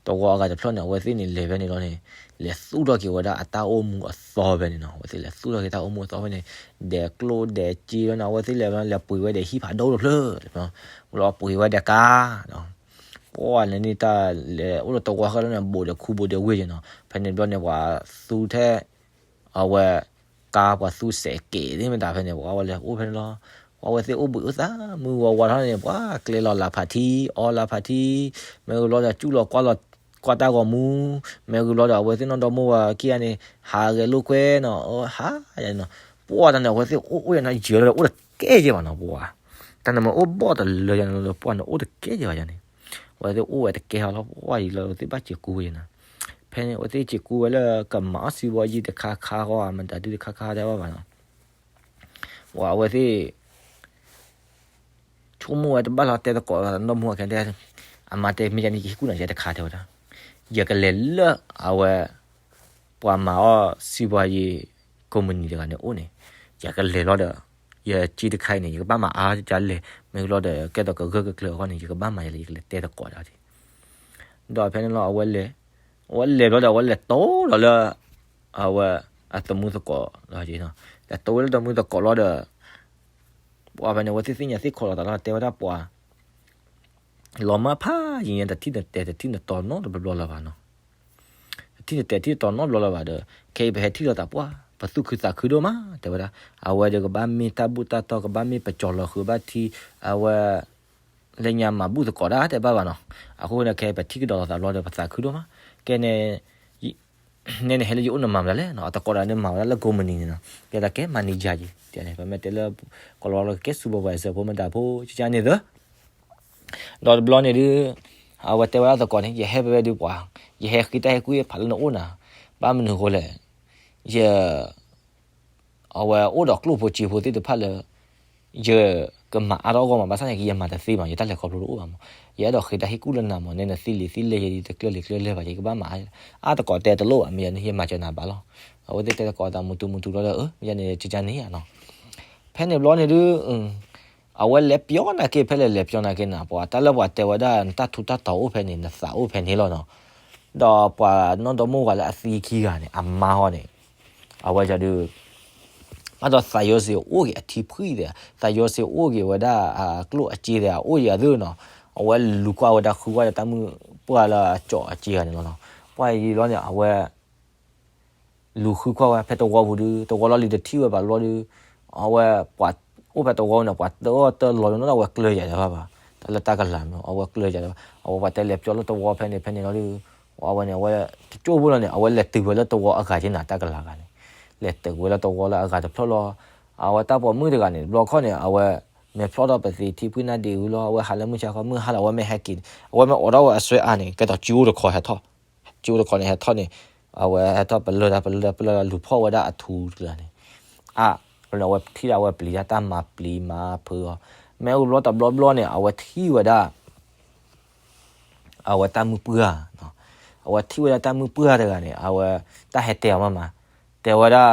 တဝီအဂၤတဖျၢၣ်န့ၣ် အဝဲသ့ၣ်န့ၣ်လဲၤဖဲန့ၣ်လီၤန့ၣ် လဲၤသူၣ်ထီၣ်က့ၤဝဲဒၣ်အတၢ်အိၣ်မူအသီဖဲန့ၣ်နီၤ. အဝဲသ့ၣ်လဲၤသူၣ်ထီၣ်က့ၤတၢ်အိၣ်မူအသီဖဲန့ၣ် ဒဲးကျိၣ်ဒဲးစ့လီၤန့ၣ် အဝဲသ့ၣ်လဲၤ လဲၤပှ့ၤဝဲဒီးဟံၣ်ဖးဒိၣ်တဖျၢၣ်, လီၤပှ့ၤဝဲဒီးကါ ပှၤန့ၣ်န့ၣ် တၢ်လဲၤအိၣ်လၢတဝီဃၢလီၤန့ၣ် ဘူးဒီးခူဘူးဒီးဝ့ၢ်ယဲနီၤ. ဖဲန့ၣ်ဘျီန့ၣ် ပှၤသူထဲ အဝဲ ကါပှၤသူစဲးက့ၤသ့ၣ်မတၤ ဖဲန့ၣ်ပှၤဝဲလဲၤအိၣ်ဖဲန့ၣ်လီၤ. ပှၤဝဲသ့ၣ်အိၣ်ဘှံးအိၣ်သါ မုၢ်ဝါဝါထီၣ်န့ၣ် ပှၤကျဲလီၤလၤဖးထံ အီလၤဖးထံ, မ့ၢ်ဂ့ၤဘျီဒီး စူၢ်လီၤကွၢ်လီၤ ကွၢ်တၢ်ဂီၤမူ, မ့ၢ်ဂ့ၤဘျီဒီး အဝဲသ့ၣ်နီၢ်ဒီမါဝၤခံဂၤန့ၣ် ဟးဂဲၤလိာ်ကွဲနီၤ, ဟးယၤန့ၣ်နီၤ. ပှၤတၢ်န့ၣ် အဝဲသ့ၣ်အိၣ်အိၣ်ယၤန့ၣ် ယၢၤလီၤဒီးအိၣ်တကဲယဲၢ်ဘၣ်နီၤ ပှၤ တၢ်န့ၣ်မ့ၢ်အိၣ်ဘီၣ်တလၢယၤန့ၣ်လီၤ ပှၤန့ၣ်အိၣ်တကဲယဲၢ်ဘၣ်ယၤန့ၣ်. အဝဲသ့ၣ်အိၣ်ဝဲတကဲဟီလီၤ ပှၤယံၤလီၤ အဝဲသ့ၣ်ဘၣ်စံးကူဝဲယဲၢ်နီၤ. ဖဲန့ၣ် အဝဲသ့ၣ်စံးကူဝဲလၢကမၤအီၣ်စံးဘီယံၤတခါခါဃီ မတၤဒုတခါခါတဲဘၣ်ဘၣ်နီၤ. ပှၤအဝဲသ့ၣ် ဆိကမိၣ်ဝဲတဘၣ်လီၤ တဲသကိးနီၢ်ဒီမါဝၤခံဂၤတဲ, အမါတဲ မ့ၢ်ယၤန့ၣ် ယဟ့ၣ်ကူၣ်နၤယဲတခါ တဲဝဲဒၣ်. ယကလဲၤလၢအဝဲ ပှၤမၤအီၣ်စံးဘီယံၤ ကိးမုၢ်နံၤတဂၤန့ၣ်အိၣ်န့ၣ်, ယကလဲၤလီၤဒီး ယက့တခါအံၤန့ၣ် ယကဘၣ်မၤအါယလဲၤ မ့ၢ်လီၤဒီး ကဲသိးကဂၢၢ်ကကျၢၤအဂီၢ်န့ၣ် ယကဘၣ်မၤယလဲၤ ယကလဲၤတဲသကိးဒီး ဒီးဖဲန့ၣ်လီၤ အဝဲလဲၤ, အဝဲလဲၤဘျီဒီး အဝဲလဲၤတိၢ်လီၤလၢ အဝဲအတမူသကိးလီၤ, လဲၤတိၢ်ဝဲလၢတမူသကိးလီၤဒီး ပှၤဖဲန့ၣ် အဝဲသ့ၣ်သ့ၣ်ညါသ့ၣ်ခိးလီၤသးလီၤ တဲဝဲဒၣ်ပှၤ လီၤမၢ်ဖးယံၤညါ တထံၣ်နတဲာ်တထံၣ်နတီၤနီတဘျီဘျီလၢၤဘၣ်နီၤ. တထံၣ်နတဲာ်တထံၣ်နတီၤနီတဘျီလၢၤဘၣ်ဒီး ခဲအံၤပဟဲထံၣ်လိာ်သးပှၢ် ပသူၣ်ခုသးခုဒိၣ်မး တဲဝဲဒၣ်. အဝဲဒီးကဘၣ်မ့ၢ်တၢ်ဘူၣ်တၢ်တီၢ် ကဘၣ်မ့ၢ်ပကၠီၤလီၤဃုာ်ဘၣ်ထံ အဝဲ လၢညါမၤဘူၣ်သကိးဒၣ်တဲဘၣ်ဘၣ်နီၤ. အဃိန့ၣ် ခဲအံၤပထံၣ်ကဒီးလိာ်သးဘျီဒီး ပသးခုဒိၣ်မး. ကဲန့ၣ် နဲနဟဲလၢယအိၣ်နမၤမတၤလဲၣ်နီၤ, အတကိးဒီးနမၤဝဲဒၣ်လၢကိးမုၢ်နံၤန့ၣ်နီၤ, ကဲဒၣ်ကဲမၤန့ၢ်ယၤက့ၤ တဲန့ၣ် ပမ့ၢ်တဲလၢ ကိးလီၤလၢကဲ supervisor ဖိမတၤဖိ ကကန့ၣ်သၢ ဒီးတဘျီန့ၣ်ဒုး အဝဲတဲဝဲဒၣ်သကိးန့ၣ် ယဟဲဖဲဖဲဒုးပှၤ ယဟဲဃ့တၢ်ဟ့ၣ်ကူၣ်ဖးလၢနအိၣ်နၤ, ဘၣ်မနုၤဃိလဲၣ်, ယ အဝဲအိၣ်ဒီးကျိၣ်ဖိစ့ဖိသ့ၣ်တဖၣ်လၢ ယကမၤအါထီၣ်အဂီၢ်မး ဘၣ်ဆၣ်န့ၣ် ယမၤတသ့ဘၣ် ယတၢ်လဲၤခီဖျိတအိၣ်ဘၣ်မး, ယအဲၣ်ဒိးဃ့တၢ်ဟ့ၣ်ကူၣ်လၢနၤမး နဲနသ့လံာ်သ့လဲၢ် ယတကျၢၢ်လံာ်ကျၢၢ်လဲၢ်ဘၣ် ယကဘၣ်မၤအါတကိးတဲတလိၣ်ဘၣ် မ့ၢ်ယၤန့ၣ် ယမၤစၢၤနၤဘၣ်လီၤ. အဝဲသ့ၣ်တဲသကိးသးမုတူမုတူလီၤဒီး မ့ၢ်ယၤန့ၣ် ကကန့ၣ်ဧါနီၤ. ဖဲန့ၣ်ဘျီန့ၣ်ဒုး အဝဲလဲၤပျီနာ်က့ ဖဲလဲၣ်လဲၤပျီနာ်က့န့ၣ် ပှၤတၢ်လၢပှၤတဲဝဲဒၣ် နတၢ်ထူးတၢ်တီၤအိၣ်ဖဲန့ၣ် နသးအိၣ်ဖဲန့ၣ်လီၤနီၤ. ဒီးပှၤနီၢ်ဒီမိၢ်ဝၤလၢအသံခံဂၤန့ၣ် အမါဟီန့ၣ် အဝဲဒုး ဘၣ်ဒီးသးယီၤစ့ၤအိၣ်က့ၤအထံဖှံသ့ၣ်, သးယီၤစ့ၤအိၣ်က့ၤဝဲဒၣ်အကျိၣ်အစ့သ့ၣ် အအိၣ်ယၤသ့ၣ်နီၤ. အဝဲလူၤကွၢ်ဝဲဒၣ်ဃုကွၢ်ဒီးတၢ်မုၣ်ပှၢ်လၢအကၠီအစ့ဂၤန့ၣ်လီၤနီၤ. ပှၤယံၤလီၤန့ၣ် အဝဲ လူၤဃုကွၢ်ဝဲဖဲတဝီပူၤဒုး တဝီလီၤလံၤတထံၣ်ဝဲဘၣ်ဘျီဒုး အဝဲပှၤ အိၣ်ဖဲတဝီန့ၣ် ပှၤတအီၣ်တလီၤဒုးနီၤ အဝဲကျၢၤယၤဒၣ်ဘၣ်ဘၣ် တၢ်လၢတၢ်ကလၤမ့ၢ် အဝဲကျၢၤယၤဒၣ်ဘၣ် အဝဲပှၤတဲလဲၤပျီလၢတဝီဖဲန့ၣ်ဖဲန့ၣ်လီၤဒုး အဝဲန့ၣ် အဝဲတကၠိၢ်ဖိလီၤန့ၣ် အဝဲလဲၤတုၤဝဲလၢတဝီအဂၤက့နၤတၢ်ကလၤဂၤန့ၣ် လဲၤတုၤဝဲလၢတဝီလၢအဂၤတဖျၢၣ်လီၤ. အဝဲတၢ်ပိာ်မုၣ်တဂၤန့ၣ် တဘျီခီၣ်န့ၣ် အဝဲ မ့ၢ်ဖျီၣ်ထီၣ်ပသံးထံဖှံနၢ်ဒံးဝံၤလီၤ အဝဲဟးလၢမုၢ်ဆါခီ မုၢ်ဟါလီၤ အဝဲမ့ၢ်ဟဲက့ၤန့ၣ် အဝဲမ့ၢ်အိးထီၣ်ဝဲအစွဲအါန့ၣ် ကဲသိးကၠိတခီဟဲထီၣ် ကၠိတခီန့ၣ် ဟဲထီၣ်န့ၣ် အဝဲဟဲထီၣ်ပလၢၢ်တၢ်ပလၢၢ်တၢ်ပလၢၢ်လူၤဖီၣ်ဝဲဒၣ်အထူတဂၤန့ၣ် အါ အဝဲထံၣ်ဒၣ်ဝဲပျံၤတၢ်တၢ်မၤပျံၤမၤဖုးအီၤ မ့ၢ်အိၣ်ဘျီတဘျီဘျီန့ၣ် အဝဲထံၣ်ဝဲဒၣ် အဝဲတၢ်မုၣ်ပှၢ် အဝဲထံၣ်ဝဲဒၣ်တၢ်မုၣ်ပှၢ်တဂၤန့ၣ် အဝဲတၢ်ဟဲတဲအီၤမးမး တဲဝဲဒၣ်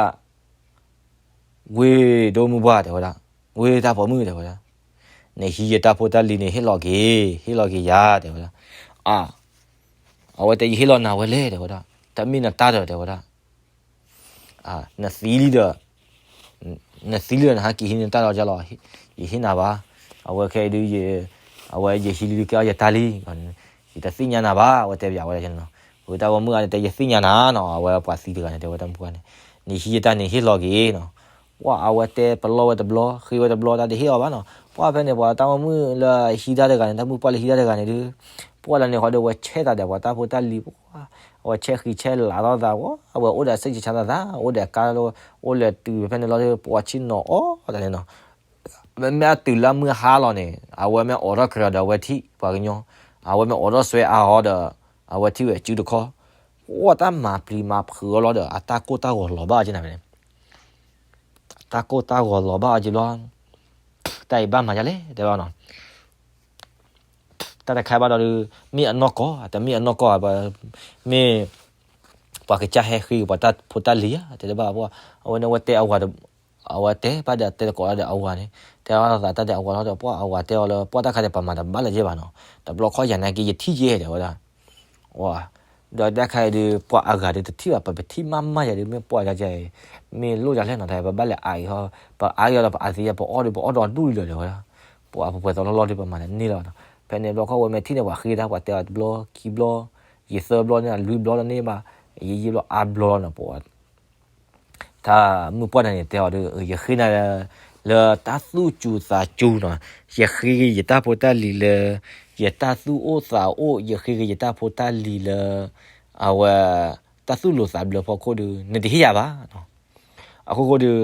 ဝ့ၢ်ဒိၣ်မုၢ်ပှၢ်တဲဝဲဒၣ် ဝ့ၢ်တၢ်ပိာ်မုၣ်တဲဝဲဒၣ် နဟံးယတၢ်ဖိတၢ်လံၤန့ၣ် ဟ့ၣ်လီၤက့ၤ ဟ့ၣ်လီၤက့ၤယၤတဲဝဲဒၣ် အါ အဝဲတဲယဟ့ၣ်လီၤနၤဝဲလဲၣ်တဲဝဲဒၣ် တမ့ၢ်နတၢ်ဒီးတဲဝဲဒၣ် နသံလံဒီး နသံလံဒီးနဟဲက့ၤဟံးန့ၢ်တၢ်လီၤကလီၤ, ယဟ့ၣ်နၤဘၣ်, အဝဲခဲအံၤဒုး, အဝဲယဟံးလံဒုးကဲအီၤယတၢ်လံ, ယတသ့ၣ်ညါနၤဘၣ်, အဝဲတဲပယၤဝဲဒၣ်, ဝံၤတၢ်ပိာ်မုၣ်အါန့ၣ်တဲယသ့ၣ်ညါနၤနီၤ, အဝဲပှၤသံတဂၤန့ၣ် တဲဝဲတၢ်မုၣ်ပှၢ်န့ၣ်, နဟံးယတၢ်န့ၣ်ဟ့ၣ်လီၤက့ၤနီၤ, ပှၤအဝဲတဲပလီၢ်ဝဲတဘျီ ဃ့ဝဲတဘျီ တၢ်တဟ့ၣ်အီၤဘၣ်နီၤ, ပှၤဖဲန့ၣ် ပှၤတၢ်ပိာ်မုၣ်လၢဟံးတၢ်တဂၤန့ၣ် တၢ်မုၣ်ပှၢ်လၢဟံးတၢ်တဂၤန့ၣ်ဒုး, ပှၤလၢန့ၣ်ဃီဒီး အဝဲဆဲးသးဒီးပှၤတၢ်ဖိတၢ်လံၤပှၤ, အဝဲဆဲးဃံးဆဲးလၤထီၣ်သးပှၤ, အဝဲအိၣ်ဒီးစ့ၢ်ကဆါသးသး, အိၣ်ဒီးကါလီၤ, အိၣ်လဲၤတုၤဖဲန့ၣ်လီၤဒီး ပှၤဆ့ၣ်နီၤအီၣ်တၢ်န့ၣ်နီၤ, မ့မ့ၢ်အတုၤလၢမုၢ်ဟါလီၤန့ၣ် အဝဲမ့ၢ်အိးထီၣ်ကြၤဒီးအဝဲထံၣ်ပှၤကညီ, အဝဲမ့ၢ်အိးထီၣ်စွဲအါဟီဒီး အဝဲထံၣ်ဝဲစုတခီ, ပှၤတၢ်မၤပျံၤမၤဖုးအီၤလီၤဒီး အတၢ်ကိၢ်တၢ်ဂီၤလီၤဘၣ်အီၤက့ၤနၤဖဲန့ၣ်, တၢ်ကိၢ်တၢ်ဂီၤလီၤဘၣ်အီၤက့ၤလီၤ, တၢ်အံၤဘၣ်မၤဒ်လဲၣ် တဲဝဲနီၤ တၢ်တခါဘၣ်ဒီးဒုး, မ့ၢ်အနီၢ်ကီၢ်, တမ့ၢ်အနီၢ်ကီၢ်, မ့ၢ်ပှၤကစၢ်ဟဲဃ့ပှၤတၢ်ဖိတၢ်လံၤဧါ, တဲတဘၣ်ပှၤ, အဝဲန့ၣ်အဝဲတဲအဝၤ, အဝဲတဲဘၣ်ဒီးတဲသကိးဒီးအဝၤန့ၣ်, တဲအီၤသးတၢ်ဒီးအဝၤလီၤဒီး ပှၤအဝၤတဲအီၤလၢ ပှၤတၢ်ခါဒီးပမၤတဘၣ်လၢၤဘၣ်နီၤ, တဘျီခီယၤနာ်က့ယထံၣ်က့ၤ တဲဝဲဒၣ် ဒီးတၢ်ခါအံၤဒုး ပှၤအဂၤဒုးတထံၣ်ဘၣ်, ပပထံၣ်မးမးယၤဒုး မ့ၢ်ပှၤယၤကဲ, မ့ၢ်လိၣ်ယၤလဲၣ်နီၤ, တၢ်ပဘၣ်လဲၤအါအံၤဟီ, ပအါအံၤဒီးပအသံယၤ ပအီၣ်ဒုး ပအီၣ်ဒီးဒူၣ်လံလီၤ တဲဝဲဒၣ်, ပှၤအပှဲၤသီလီၤလီၤဒုး ပမၤတန့ၢ်လီၤနီၤ, ဖဲန့ၣ်ဘျီခီဝဲမ့ၢ်ထံၣ်န့ၣ် ပှၤဃ့တၢ် ပှၤတဲအီၤတဘျီခံဘျီ, ယသၢဘျီန့ၣ် လွံၢ်ဘျီလီၤန့ၣ်ဘၣ်, ယယံာ်ဘျီအါဘျီလီၤနီၤ, ပှၤ တၢ်မုၢ်ပှၢ်တဂၤန့ၣ်တဲအီၤဒီး ယဃ့နၤလၢ လၢတၢ်သူၣ်စူၤသးစူၤနီၤ, ယဃ့က့ၤယတၢ်ဖိတၢ်လံၤလၢ ယတၢ်သူၣ်အိၣ်သးအိၣ်, ယဃ့က့ၤယတၢ်ဖိတၢ်လံၤလၢ အဝဲ တၢ်သူၣ်လိၤသးဘျၢဖီခိၣ်ဒီး နတဟ့ၣ်ယၤဘၣ်နီၤ, အခိၣ်ဃိဒီး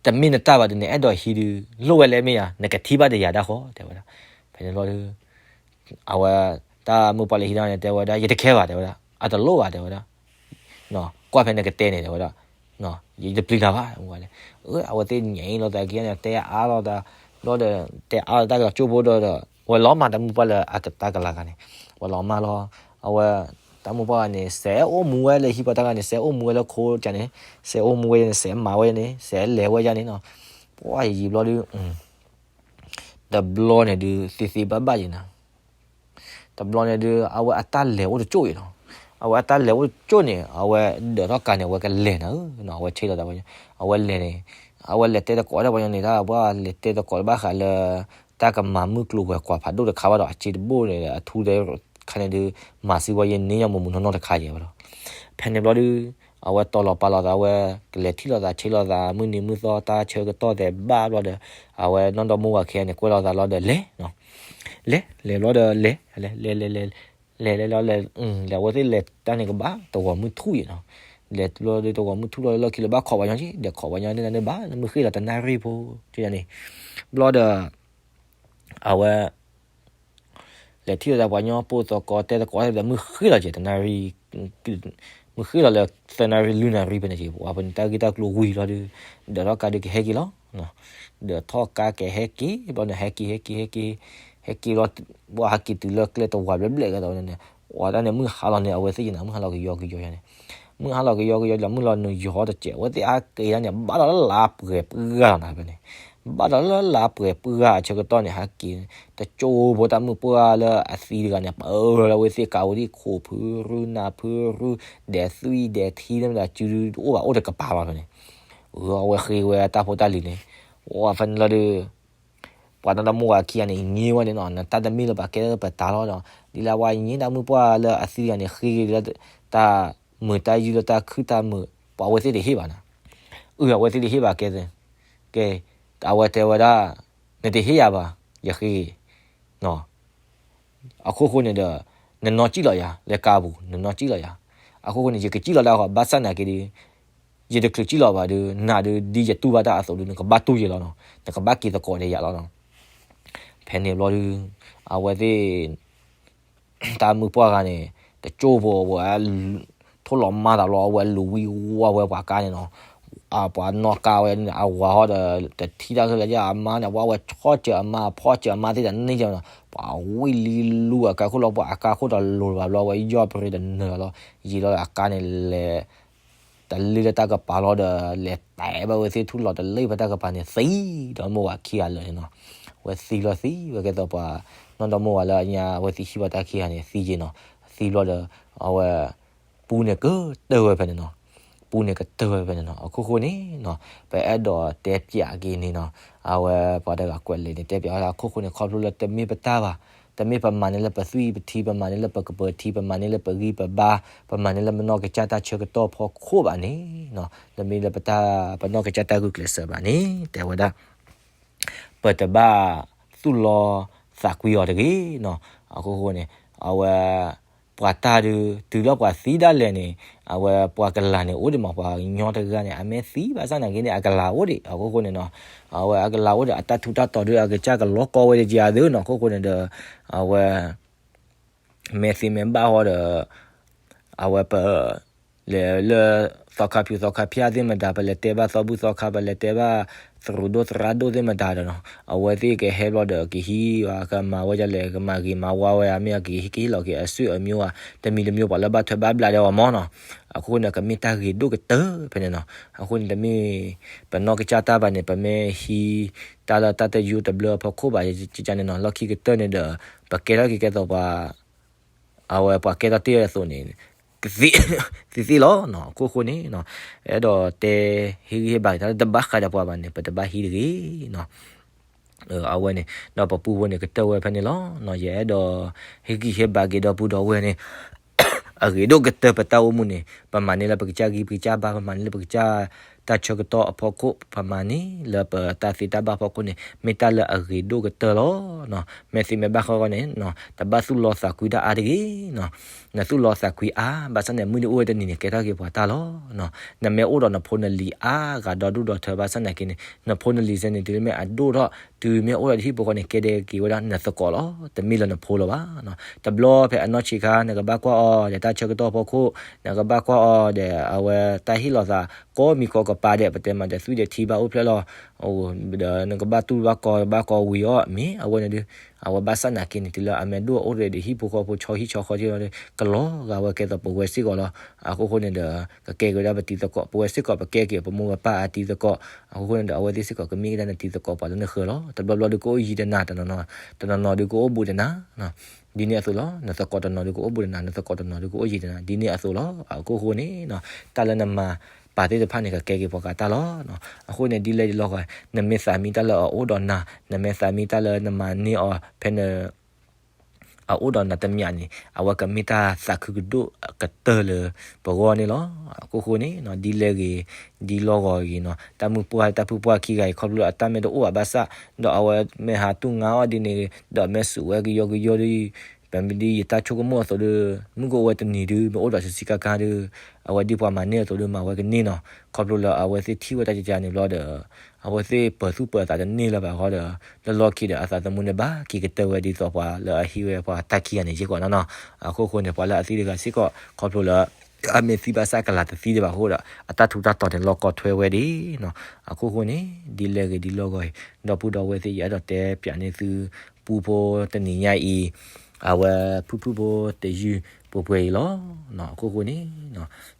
တမ့ၢ်နတၢ်ဘၣ်ဒီး နအဲၣ်ဒိးဟံးဒီး လိၣ်ဝဲလၢမ့ၢ်ယၤ နကထံၣ်ဘၣ်ဒီးယၤဒၣ်ဃီ တဲဝဲဒၣ်, ဖဲန့ၣ်ဘျီဒီး အဝဲ တၢ်မုၢ်ပှၢ်လၢဟံးတၢ်န့ၣ် တဲဝဲဒၣ် ယတခဲဘၣ် တဲဝဲဒၣ်, အတလိၣ်ဘၣ် တဲဝဲဒၣ်, ကွၢ်ဖဲနကတဲန့ၣ် တဲဝဲဒၣ်, ယတပျံၤနၤဘၣ် တဲဝဲဒၣ်, အဝဲသ့ၣ်ညါအံၤလီၤသးခံဂၤန့ၣ် တဲအါလီၤသး, ဘျီဒီး တဲအါလီၤတၢ်ကလီၤကၠိဖိဒီး ဝဲလီၤမၢ်တၢ်မုၢ်ပှၢ်လၢအတၢ်ကလၤဂၤန့ၣ်, ဝဲလီၤမၢ်လီၤ, အဝဲ တၢ်မုၢ်ပှၢ်ဂၤန့ၣ် စဲးအိၣ်မူဝဲလၢဟံၣ်ပှၤတၢ်ဂၤန့ၣ် စဲးအိၣ်မူဝဲလၢခိကၢန့ၣ်, စဲးအိၣ်မူဝဲန့ၣ် စဲးမၤဝဲန့ၣ် စဲးလဲၤဝဲယါန့ၣ်နီၤ, ပှၢ်ယံာ်ဘျီဒီး တဘျီန့ၣ်ဒုး သ့သ့ဘၣ်ဘၣ်ယံၤနၤ, တဘျီန့ၣ်ဒုး အဝဲအတၢ်လဲၤအိၣ်တကၠိၢ်အံၤနီၤ, အဝဲအတၢ်လဲၤအိၣ်တကၠိၢ်န့ၣ် အဝဲဒၢးထီၣ်ကါန့ၣ် အဝဲကလဲၤနၤဧၢနီၤ, အဝဲဆ့လီၤသးပှၤညီ, အဝဲလဲၤန့ၣ်, အဝဲလဲၤတဲသကိးတၢ်ပှၤညီန့ၣ် တၢ်ပှၤလဲၤတဲသကိးတဘၣ်ဃးလၢ တၢ်ကမၤမုၢ်ကျိၤဝဲၤကွာ်ဖးဒိၣ်တခါဘၣ်ဒီး အစ့တဘိၣ်န့ၣ် အထူတဲခါန့ၣ်ဒုး မၤစံးဝဲယန့ၢ်ညီမူးမူးနီၢ်နီၢ်တခါယဲၢ်ဘၣ်ဒီး, ဖဲန့ၣ်ဘျီဒုး အဝဲတီၤလီၤပာ်လီၤသးဝဲ ကလဲၤထံၣ်လိာ်သးဆ့လိာ်သး မုၢ်နံၤမုၢ်သီတၢ်ဆၢကတီၢ်သဲးဘၣ်ဘျီဒီး အဝဲနီၢ်ဒီမါဝၤခံဂၤန့ၣ် ကွဲလီၤသးလီၤဒီးလဲၤနီၤ, လဲၤ လဲၤဘျီဒီးလဲၤ လဲၤ လဲၤ လဲၤ လဲၤ လဲၤ လဲၤ လဲၤ လဲၤ လဲၤ အဝဲသ့ၣ်လဲၤတၢ်န့ၣ်ကဘၣ်တဂီၤမုၢ်ထူၣ်ယဲၢ်နီၤ, လဲၤဘျီဒီးတဂီၤမုၢ်ထူၣ်လီၤလၢခံလၢဘၣ်ခိးပှၤညီက့ ဒီးခိးပှၤညီန့ၣ် နဘၣ်နမုၢ်ဃ့လီၤတနၣ်ရံၣ်ဖိ ကန့ၣ်, ဘျီဒီး အဝဲ လဲၤထံၣ်လိာ်သးပှၤညီပိာ်သကိးတဲသကိးဒီးမုၢ်ဃ့လီၤက့ၤတနၣ်ရံၣ်, မုၢ်ဃ့လီၤလၢသၢနၣ်ရံၣ်လွံၢ်နၣ်ရံၣ်ဖဲန့ၣ်က့ၤ ပှၤဖဲန့ၣ်တၢ်ဂ့ၢ်တၢ်ကျိၤဝံၤလီၤဒီး ဒၢးထီၣ်ကါဒုးကဟဲက့ၤလီၤ, ဒၢးထီၣ်ကါကဟဲက့ၤ ဘျီန့ၣ် ဟဲက့ၤ ဟဲက့ၤ ဟဲက့ၤ ဟဲက့ၤလီၤ, ပှၤဟဲက့ၤတုၤလၢကျဲတဝးဘျဲၣ်ဘျဲၣ်ကဲသိးန့ၣ်, အဝဲတၢ်န့ၣ် မုၢ်ဟါလီၤန့ၣ် အဝဲသ့ၣ်ယနၤ မုၢ်ဟါလီၤကယီကယီယၤန့ၣ်, မုၢ်ဟါလီၤကယီကယီလီၤ မုၢ်လီၤနုာ်ယီၤတစဲး အဝဲသ့ၣ်အါက့ၤတၢ်န့ၣ် ဘၣ်ဒီးလၢလါပှဲၤပှၢ်လီၤနၤဖဲန့ၣ်, ဘၣ်ဒီးလၢလါပှဲၤပှၢ်အဆၢကတီၢ်န့ၣ် ဟဲက့ၤ တကၠိဖိတၢ်မုၢ်ပှၢ်လၢအသံတဂၤန့ၣ် ပၢလီၤလၢအဝဲသ့ၣ်ကးဝံၤဒ်ခိၣ်ဖုရူ နၢ်ဖုရူ ဒဲးသွံၣ်ဒဲးထံန့ၣ်မ့ၢ်ဒၣ်စုဒုတအိၣ်ဘၣ်အိၣ်တကပၤလီၤဖဲန့ၣ်, အဝဲဃ့ဝဲတၢ်ဖိတၢ်လံၤန့ၣ်, အဖဲန့ၣ်လီၤဒီး ပှၤနီၢ်ဒီမါဝၤခံဂၤန့ၣ် င့ဝဲန့ၣ်နီၤ နတၢ်တမ့ၢ်လၢပှၤကဲလၢပတၢ်လီၤဒီး ဒ်လၢပှၤင့တၢ်မုၢ်ပှၢ်လၢအသံတဂၤန့ၣ် ဃ့က့ၤလၢတၢ်မုာ်တၢ်ယုၢ်လၢတၢ်ခုၣ်တၢ်မုာ် ပှၤအဝဲသ့ၣ်တဟ့ၣ်ဘၣ်နၤ, အဝဲသ့ၣ်တဟ့ၣ်ဘၣ်ကဲ, ကဲ, အဝဲတဲဝဲဒၣ် နတဟ့ၣ်ယၤဘၣ် ယဃ့က့ၤ အခိၣ်ဃိန့ၣ်ဒီး နနီၢ်ကံၣ်လီၤယၤ လၢကါပူၤ နနီၢ်ကံၣ်လီၤယၤ, အခိၣ်ဃိန့ၣ် ယကကံၣ်လီၤတၢ်ဃီ ဘၣ်ဆၣ်နာ်က့ဒီး ယတချုးကံၣ်လီၤဘၣ်ဒီး နၤဒီး ဒ်ယတူၢ်ဘၣ်တၢ်အသိးဒီး နကဘၣ်တူၢ်ယဲလီၤနီၤ, နကဘၣ်က့ၤသကိးဒီးယၤလီၤနီၤ, ဖဲန့ၣ်ဘျီဒီး အဝဲသ့ၣ် တၢ်မုၢ်ပှၢ်ဂၤန့ၣ် တကၠိဖိဝဲ ထိၣ်လီၤမၢ်သးလီၤ အဝဲလူၤဝံၤဝါဝဲပှၤကါန့ၣ်နီၤ, ပှၤနီၢ်ကါဝဲန့ၣ် အဝၤဟီဒီး တထံၣ်တၢ်ခဲလၢာ် အမါန့ၣ် ဝဲဝဲဆီၣ်စၢၤအမါ ဖီၣ်စၢၤအမါသ့ၣ်တန့ၢ်ကဲနီၤ, ပှၤဝံၤလံလူၤအကါခိၣ်လီၤ ပှၤအကါခိၣ်ဒီးလိၤဘၣ်ဘျီ ဝဲယီၢ်ပရ့တနၢၤလီၤ, ယံာ်လီၤအကါန့ၣ်လဲၤ တလ့လၢတၢ်ကပၤလီၤဒီး လဲၤတဲဘၣ်ဝဲသ့ၣ်ထူၣ်လီၤတလ့ဖဲတၢ်ကပၤန့ၣ် သံဒီးမိၢ်ဝၤခံဂၤလၢာ်န့ၣ်နီၤ, ဝဲသံလီၤသံဝဲကဲသိးပှၤ နီၢ်ဒီမိၢ်ဝၤလၢအညါ အဝဲသ့ၣ်ဟံၣ်ပှၤတၢ်ခံဂၤန့ၣ် သံက့ၤနီၤ, သံဘျီဒီး အဝဲ ပူန့ၣ်ကတၢၢ်ဝဲဖဲန့ၣ်နီၤ, ပူန့ၣ်ကတၢၢ်ဝဲဖဲန့ၣ်နီၤ. အခိၣ်ဃိန့ၣ်နီၤ ပအဲၣ်ဒိးတဲပၠးက့ၤန့ၣ်နီၤ, အဝဲပှၤတဂၤကွဲးလဲၣ်န့ၣ် တဲပၠးဝဲဒၣ် အခိၣ်ဃိန့ၣ် ခီဖျိလၢတမ့ၢ်ပတၢ်ဘၣ်, တမ့ၢ်ပမၤန့ၢ်လၢပသွံၣ်ပထံ ပမၤန့ၢ်လၢပကပၢၤထံ ပမၤန့ၢ်လၢပဂံၢ်ပဘါ, ပမၤန့ၢ်လၢပနီၢ်ကစၢ်တၢ်ဆၢကတီၢ်ဖီခိၣ်ဘၣ်န့ၣ်နီၤ, တမ့ၢ်လၢပတၢ် ပနီၢ်ကစၢ်တၢ်ဂုာ်ကျဲးစၢးဘၣ်န့ၣ် တဲဝဲဒၣ် ပတဘၣ်သူၣ်လီသးကွံအီၤတဂ့ၤနီၤ. အခိၣ်ဃိန့ၣ် အဝဲ ပှၤတၢ်ဒုး တုၤလၢပှၤသံဒၣ်လဲာ်န့ၣ် အဝဲပှၤကလၤန့ၣ် အိၣ်ဒံးမး ပှၤကညီတဂၤန့ၣ် အမ့ၢ်သံဘၣ်ဆၣ်နာ်က့န့ၣ် အကလၤအိၣ်ဒံး အခိၣ်ဃိန့ၣ်နီၤ. အဝဲအကလၤအိၣ်ဒီး အတၢ်ထူးတၢ်တီၤဒုး အကစၢ်ကလီကီဝဲဒၣ်ကယၤသ့နီၤ. အခိၣ်ဃိန့ၣ်ဒီး အဝဲ မ့ၢ်သ့မ့ၢ်ဘၣ်ဃီဒီး အဝဲပ လဲၤလၢ သီခါဖၠူၤသီခါဖၠၣ်သ့ၣ်မတၤ ပလဲၤတဲဘၣ်သီဘူၣ်သီခါ ပလဲၤတဲဘၣ်သရူးဒိၣ်သရၣ်ဒိၣ်သ့ၣ်မတၤဒီးနီၤ အဝဲသ့ၣ်ကဟဲဘျီဒီးကဟံးဝဲ ကမၤဝဲဒ်လဲၣ် ကမၤဂ့ၤမၤဝါဝဲ အမ့ၢ်ကဟံးကဟ့ၣ်လီၤက့ၤအစုအမျိုးဧါ တမံၤတမျိုး ပှၤလၢဘၣ်ထွဲဘၣ်ဘျးဒဲးအီၤမ့ၢ်နီၤ. အခိၣ်ဃိန့ၣ် ကမ့ၢ်တၢ်ဂ့ၤဒိၣ်ကတၢၢ်ဖဲန့ၣ်နီၤ. အဃိန့ၣ် တမ့ၢ် ပနီၢ်ကစၢ်တၢ်ဘၣ်န့ၣ် ပမ့ၢ်ဟံးတၢ်လၢတၢ်တယိတဘျၢအဖီခိၣ်ဘၣ်န့ၣ်နီၤ လီၢ်ခံကတၢၢ်န့ၣ်ဒီး ပကဲထီၣ်က့ၤကဲသိးပှၤ အဝဲပှၤကဲထီၣ်တ့ၢ်အသိးန့ၣ် သ့သ့လီၤနီၤ. အခိၣ်ဃိန့ၣ်နီၤ အဲၣ်ဒိးတဲ ဟ့ၣ်ဂံၢ်ဟ့ၣ်ဘါက့ၤတၢ်လၢတဘၣ်ဃးဒီးပှၤဘၣ်န့ၣ် ပတဘၣ်ဟံးတဂ့ၤနီၤ. အဝဲန့ၣ် ဒီးပပူဖိန့ၣ်ကတၢၢ်ဝဲဖဲန့ၣ်လီၤ. ယအဲၣ်ဒိး ဟ့ၣ်ဂံၢ်ဟ့ၣ်ဘါက့ၤဒီပုၢ်ဒီဝဲၢ်န့ၣ် အဂ့ၤဒိၣ်ကတၢၢ်ပတၢ်အိၣ်မူန့ၣ် ပမၤန့ၢ်လၢပကစၢ်ဂံၢ်ပကစၢ်ဘါ ပမၤန့ၢ်လၢပကစၢ်တၢ်ဆၢကတီၢ်အဖီခိၣ် ပမၤန့ၢ်လၢပတၢ်သ့တၢ်ဘၣ်ဖီခိၣ်န့ၣ် မ့ၢ်တၢ်လၢအဂ့ၤဒိၣ်ကတၢၢ်လီၤ. မ့ၢ်သ့မ့ၢ်ဘၣ်ဃီဃီန့ၣ် တဘၣ်သူၣ်လီသးကွံတၢ်အါတဂ့ၤနီၤ. နသူၣ်လီသးကွံအါ ဘၣ်ဆၣ်န့ၣ် မုၢ်နံၤအိၣ်ဝဲတနံၤန့ၣ် ကဲထီၣ်က့ၤပှၤတၢ်လီၤ. နမ့ၢ်အိၣ်ဒီးနဖိနလံၤအါဂၤဒီဒူၣ်ဒီထၢဘၣ်ဆၣ်နာ်က့န့ၣ် နဖိနလံၤစ့ၢ်န့ၣ် တုၤမ့ၢ်အဒိၣ်ထီၣ် တုၤမ့ၢ်အိၣ်ဒီးတဟံၣ်ဖိဃီန့ၣ် ကဲဒဲက့ၤဝဲဒၣ်နသကိးလီၤ. တမ့ၢ်လၢနဖိလၢၤဘၣ်. တဘျီဖဲအနီၢ်ဆံးခါ နကဘၣ်ကွၢ်အီၤဒီးတၢ်ဆၢကတီၢ်ဖီခိၣ် နကဘၣ်ကွၢ်အီၤဒီးအဝဲတၢ်ဟ့ၣ်လီၤသး ကိးမံၤကိးကပၤဒီး ပတဲမးဒီးသွံၣ်ဒီးထံဘၣ်အိၣ်ဖျဲၣ်လီၤ. ဒီးနကဘၣ်တူၢ်ဘၣ်ကီဘၣ်ကီဝံၤအီၤ မ့ၢ်အဝဲန့ၣ်ဒုး အဝဲဘၣ်ဆၣ်နာ်က့န့ၣ် တုၤလၢအမ့ၢ်ဒိၣ်အိၣ်ဒီးဟံၣ်ဖိဃီဖိဆီဟံၣ်ဆီဃီထံလီၤဒီး ကလီၤဂာ်ဝဲကဲသိးပဝဲစ့ၢ်ကီးလီၤ. အခိၣ်ဃိန့ၣ်ဒီး ကကဲက့ၤဝဲဒၣ်ပတံၤသကိး ပဝဲစ့ၢ်ကီးပကဲက့ၤပမိၢ်ပပၢ်အတံၤသကိး အဃိန့ၣ်ဒီး အဝဲသ့ၣ်စ့ၢ်ကီးကမ့ၢ်ကဒါနတံၤသကိးပှၤလၢနဃၢၤလီၤ. တဘျီဘျီဒုးကအိၣ်ယံၤတနၤ တနီၤနီၤဒုးကအိၣ်ဘူးတနၤ ဒ်န့ၣ်အသိးလီၤ. နသကိးတနီၤဒုးကအိၣ်ဘူးတနၤ နသကိးတနီၤဒုးကအိၣ်ယံၤတနၤ ဒ်န့ၣ်အသိးလီၤ. အခိၣ်ဃိန့ၣ် တၢ်လၢနမၤပာ်သ့ၣ်တဖၣ်န့ၣ် ကကဲက့ၤပှၤကၤတၢ်လီၤ. အဃိန့ၣ် ဒ်လဲၣ်ဒ်လဲၣ်ဂီၢ် နမ့ၢ်သးမံတၢ်လၢအအိၣ်ဒီးနၤ နမ့ၢ်သးမံတၢ်လၢနမၤန့ၢ်အီၤဖဲန အအိၣ်ဒီးနၤတမံၤန့ၣ် အဝဲကမ့ၢ်တၢ်သးခုကဒိၣ်ကတၢၢ်လၢပဂီၢ်န့ၣ်လီၤ. အခိၣ်ဃိန့ၣ် ဒ်လဲၣ်ဂ့ၤ ဒ်လီၢ်ဂီၤဂ့ၤနီၤ တၢ်မုၢ်ပှၢ်တၢ်ဖုပှၢ်ခံဂၤအံၤ ခီဖျိလၢအတၢ်မ့ၢ်တအိၣ်ဘၣ်ဘၣ်ဆၣ် ဒီးအဝဲမ့ၢ်ဟးတူၢ်ငါအီၤဒ်န့ၣ် ဒီးမ့ၢ်စူးဝဲကယီကယီဒီး ပမ့ၢ်ဒ်ယတၢ်ဆိကမိၣ်အသိးဒီး မုၢ်ကအိၣ်ဝဲတနံၤဒုး မ့ၢ်အိၣ်ဒီးဆံးဆံးခါခါဒီး အဝဲဒ်ပှၤမၤန့ၢ်အသိးဒီး မၤဝဲကန့ၢ်နီၤ ခီဖျိလၢအဝဲသ့ၣ်ထံၣ်ဝဲတၢ်ကကါန့ၣ်ဘျီဒီး အဝဲသ့ၣ်ပၢၤသူၣ်ပၢၤသးတန့ၢ်လၢၤဘၣ်ဃီဒီး လၢလီၢ်ခံဒီးအသးသမူန့ၣ်ဘၣ်က့ၤကတၢၢ်ဝဲဒ်သိးပှၤလၢအဟံးဝဲပှၤတၢ်ခံဂၤန့ၣ် ယ့ၢ်ကီးနီၤနီၤ အခိၣ်ဃိန့ၣ် ပှၤလၢအသံတဂၤစ့ၢ်ကီး ခီဖျိလၢ အမ့ၢ်သံဘၣ်ဆၣ်ကလၤတသံဒံးဘၣ်အဃိဒီး အတၢ်ထူးတၢ်တီၤန့ၣ် လီၢ်ကီထွဲဝဲဒၣ်နီၤ အခိၣ်ဃိန့ၣ် ဒ်လဲၣ်ဂ့ၤဒ်လီၢ်ဂီၤအံၤ ဒီပုၢ်ဒီဝဲၢ်သ့ၣ် ယအဲၣ်ဒိးတဲပၠးန့ၢ်သု ပူဖိတနံၤညါအံၤ အဝဲဖုၣ်ဖုၣ်ဖိတယုၢ်ပှဲၤပှဲၤအံၤလီၤ. အခိၣ်ဃိန့ၣ်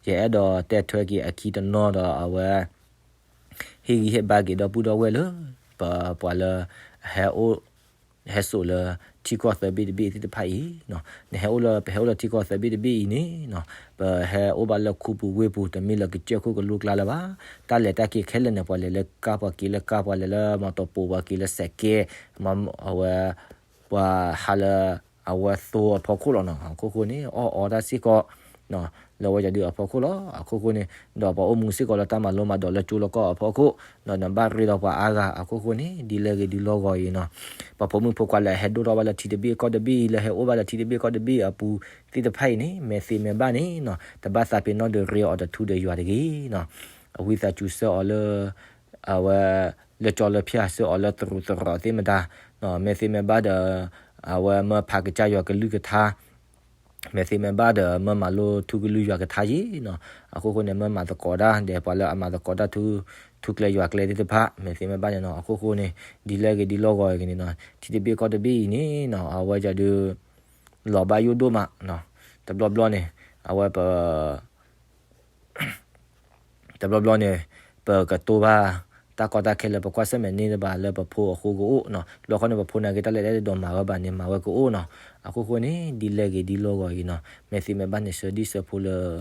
ယအဲၣ်ဒိးတဲထွဲက့ၤအခံတနီၤဒီးအဝဲ ဟ့ၣ်ဂံၢ်ဟ့ၣ်ဘါက့ၤဒီပုၢ်ဒီဝဲၢ်လၢ ပပှၤလၢ ဟဲအိၣ် ဟဲစိာ်လၢထံကီၢ်သၢဘ့ၣ်တဘ့ၣ်သ့ၣ်တဖၣ်အံၤ နဟဲအိၣ်လၢ ပဟဲအိၣ်လၢထံကီၢ်သၢဘ့ၣ်တဘ့ၣ်အံၤန့ၣ် ပဟဲအိၣ်ဘၣ်လၢခူပူၤဝ့ၢ်ပူၤ တမ့ၢ်လၢကစၢၢ်ခိၣ်ကလိကျါလၢၤဘၣ်. တၢ်လဲၤတၢ်က့ၤခဲလၢာ်န့ၣ် ပှၤလဲၤလၢကါ ပှၤက့ၤလၢကါ ပှၤလဲၤလၢမီတီပိး ပှၤက့ၤလၢစဲးကဲ အဝဲ ပှၤဟးလၢ အဝဲသိအဖီခိၣ်လီၤနီၤ. အခိၣ်ဃိန့ၣ် အီၣ်အီတၢ်စ့ၢ်ကီး လၢဝဲဒၣ်ဒုးအဖီခိၣ်လီၤ. အခိၣ်ဃိန့ၣ် ဒီးပှၤအိၣ်မူစ့ၢ်ကီးလၢတၢ်မၤလိမၤဒိးလၢကၠိလၢကီၢ်အဖီခိၣ် ဒီးနဘၣ်ရ့ဒီးပှၤအါဂၤ အခိၣ်ဃိန့ၣ် ဒ်လဲၣ်ဂ့ၤဒ်လီၢ်ဂီၤအံၤနီၤ ပှၤဖိမုၣ်ဖိခွါလၢအဟဲဒိၣ်ထီၣ်ဘၣ်လၢထံတဘ့ၣ်ကီၢ်တဘ့ၣ်အံၤ လၢဟဲအိၣ်ဘၣ်လၢထံတဘ့ၣ်ကီၢ်တဘ့ၣ်အပူၤသ့ၣ်တဖၣ်အံၤန့ၣ် မ့ၢ်သ့မ့ၢ်ဘၣ်န့ၣ်နီၤ တဘၣ်သးပ့ၤနီၣ်ဒီးရ့အီၤတထူဒီးယွၤတဂ့ၤနီၤ အဝံသးစူၤဆှၢအီၤလၢ အဝဲ လၢကၠီလၢဖၠၣ် ဆှၢအီၤလၢတရူးသရိာ်သ့ၣ်မတၤ မ့ၢ်သ့မ့ၢ်ဘၣ်ဒီး အဝဲမၢဖးကစၢ်ယွၤကလုၢ်ကထါ မ့ၢ်သ့မ့ၢ်ဘၣ်ဒီး မၢမၤလိထူကလုၢ်ယွၤကထါယံၤနီၤ. အခိၣ်ဃိန့ၣ် မၢမၤသကိးတၢ်ဒီး ပှၤလၢအမၤသကိးတၢ်ထူ ထူကျဲယွၤကျဲသ့ၣ်တဖၣ် မ့ၢ်သ့မ့ၢ်ဘၣ်န့ၣ်နီၤ. အခိၣ်ဃိန့ၣ် ဒ်လဲၣ်ဂ့ၤဒ်လီၢ်ဂီၤဂ့ၤန့ၣ်နီၤ ထံတဘ့ၣ်ကီၢ်တဘ့ၣ်အံၤန့ၣ်နီၤ အဝဲဒၣ်ဒုး လီၤဘၣ်ယိၣ်ဒိၣ်မးနီၤ. တဘျီဘျီန့ၣ် အဝဲပ တဘျီဘျီန့ၣ် ပကတိၤဘၣ် တၢ်ကီတၢ်ခဲလၢပကွၢ်ဆၢၣ်မဲာ်န့ၢ်တဘၣ် လၢပဖိအဃိကအိၣ်နီၤ. တဘျီဃီန့ၣ် ပဖိနာ်က့ တၢ်လဲၤတၢ်ဒိးမၤဝဲဘၣ်န့ၣ် မၤဝဲကအိၣ်နီၤ. အခိၣ်ဃိန့ၣ် ဒ်လဲၣ်ဂ့ၤဒ်လီၢ်ဂီၤအံၤနီၤ မ့ၢ်သ့မ့ၢ်ဘၣ်န့ၣ် ဆှၢဒံၣ်ဆှၢဖိလၢ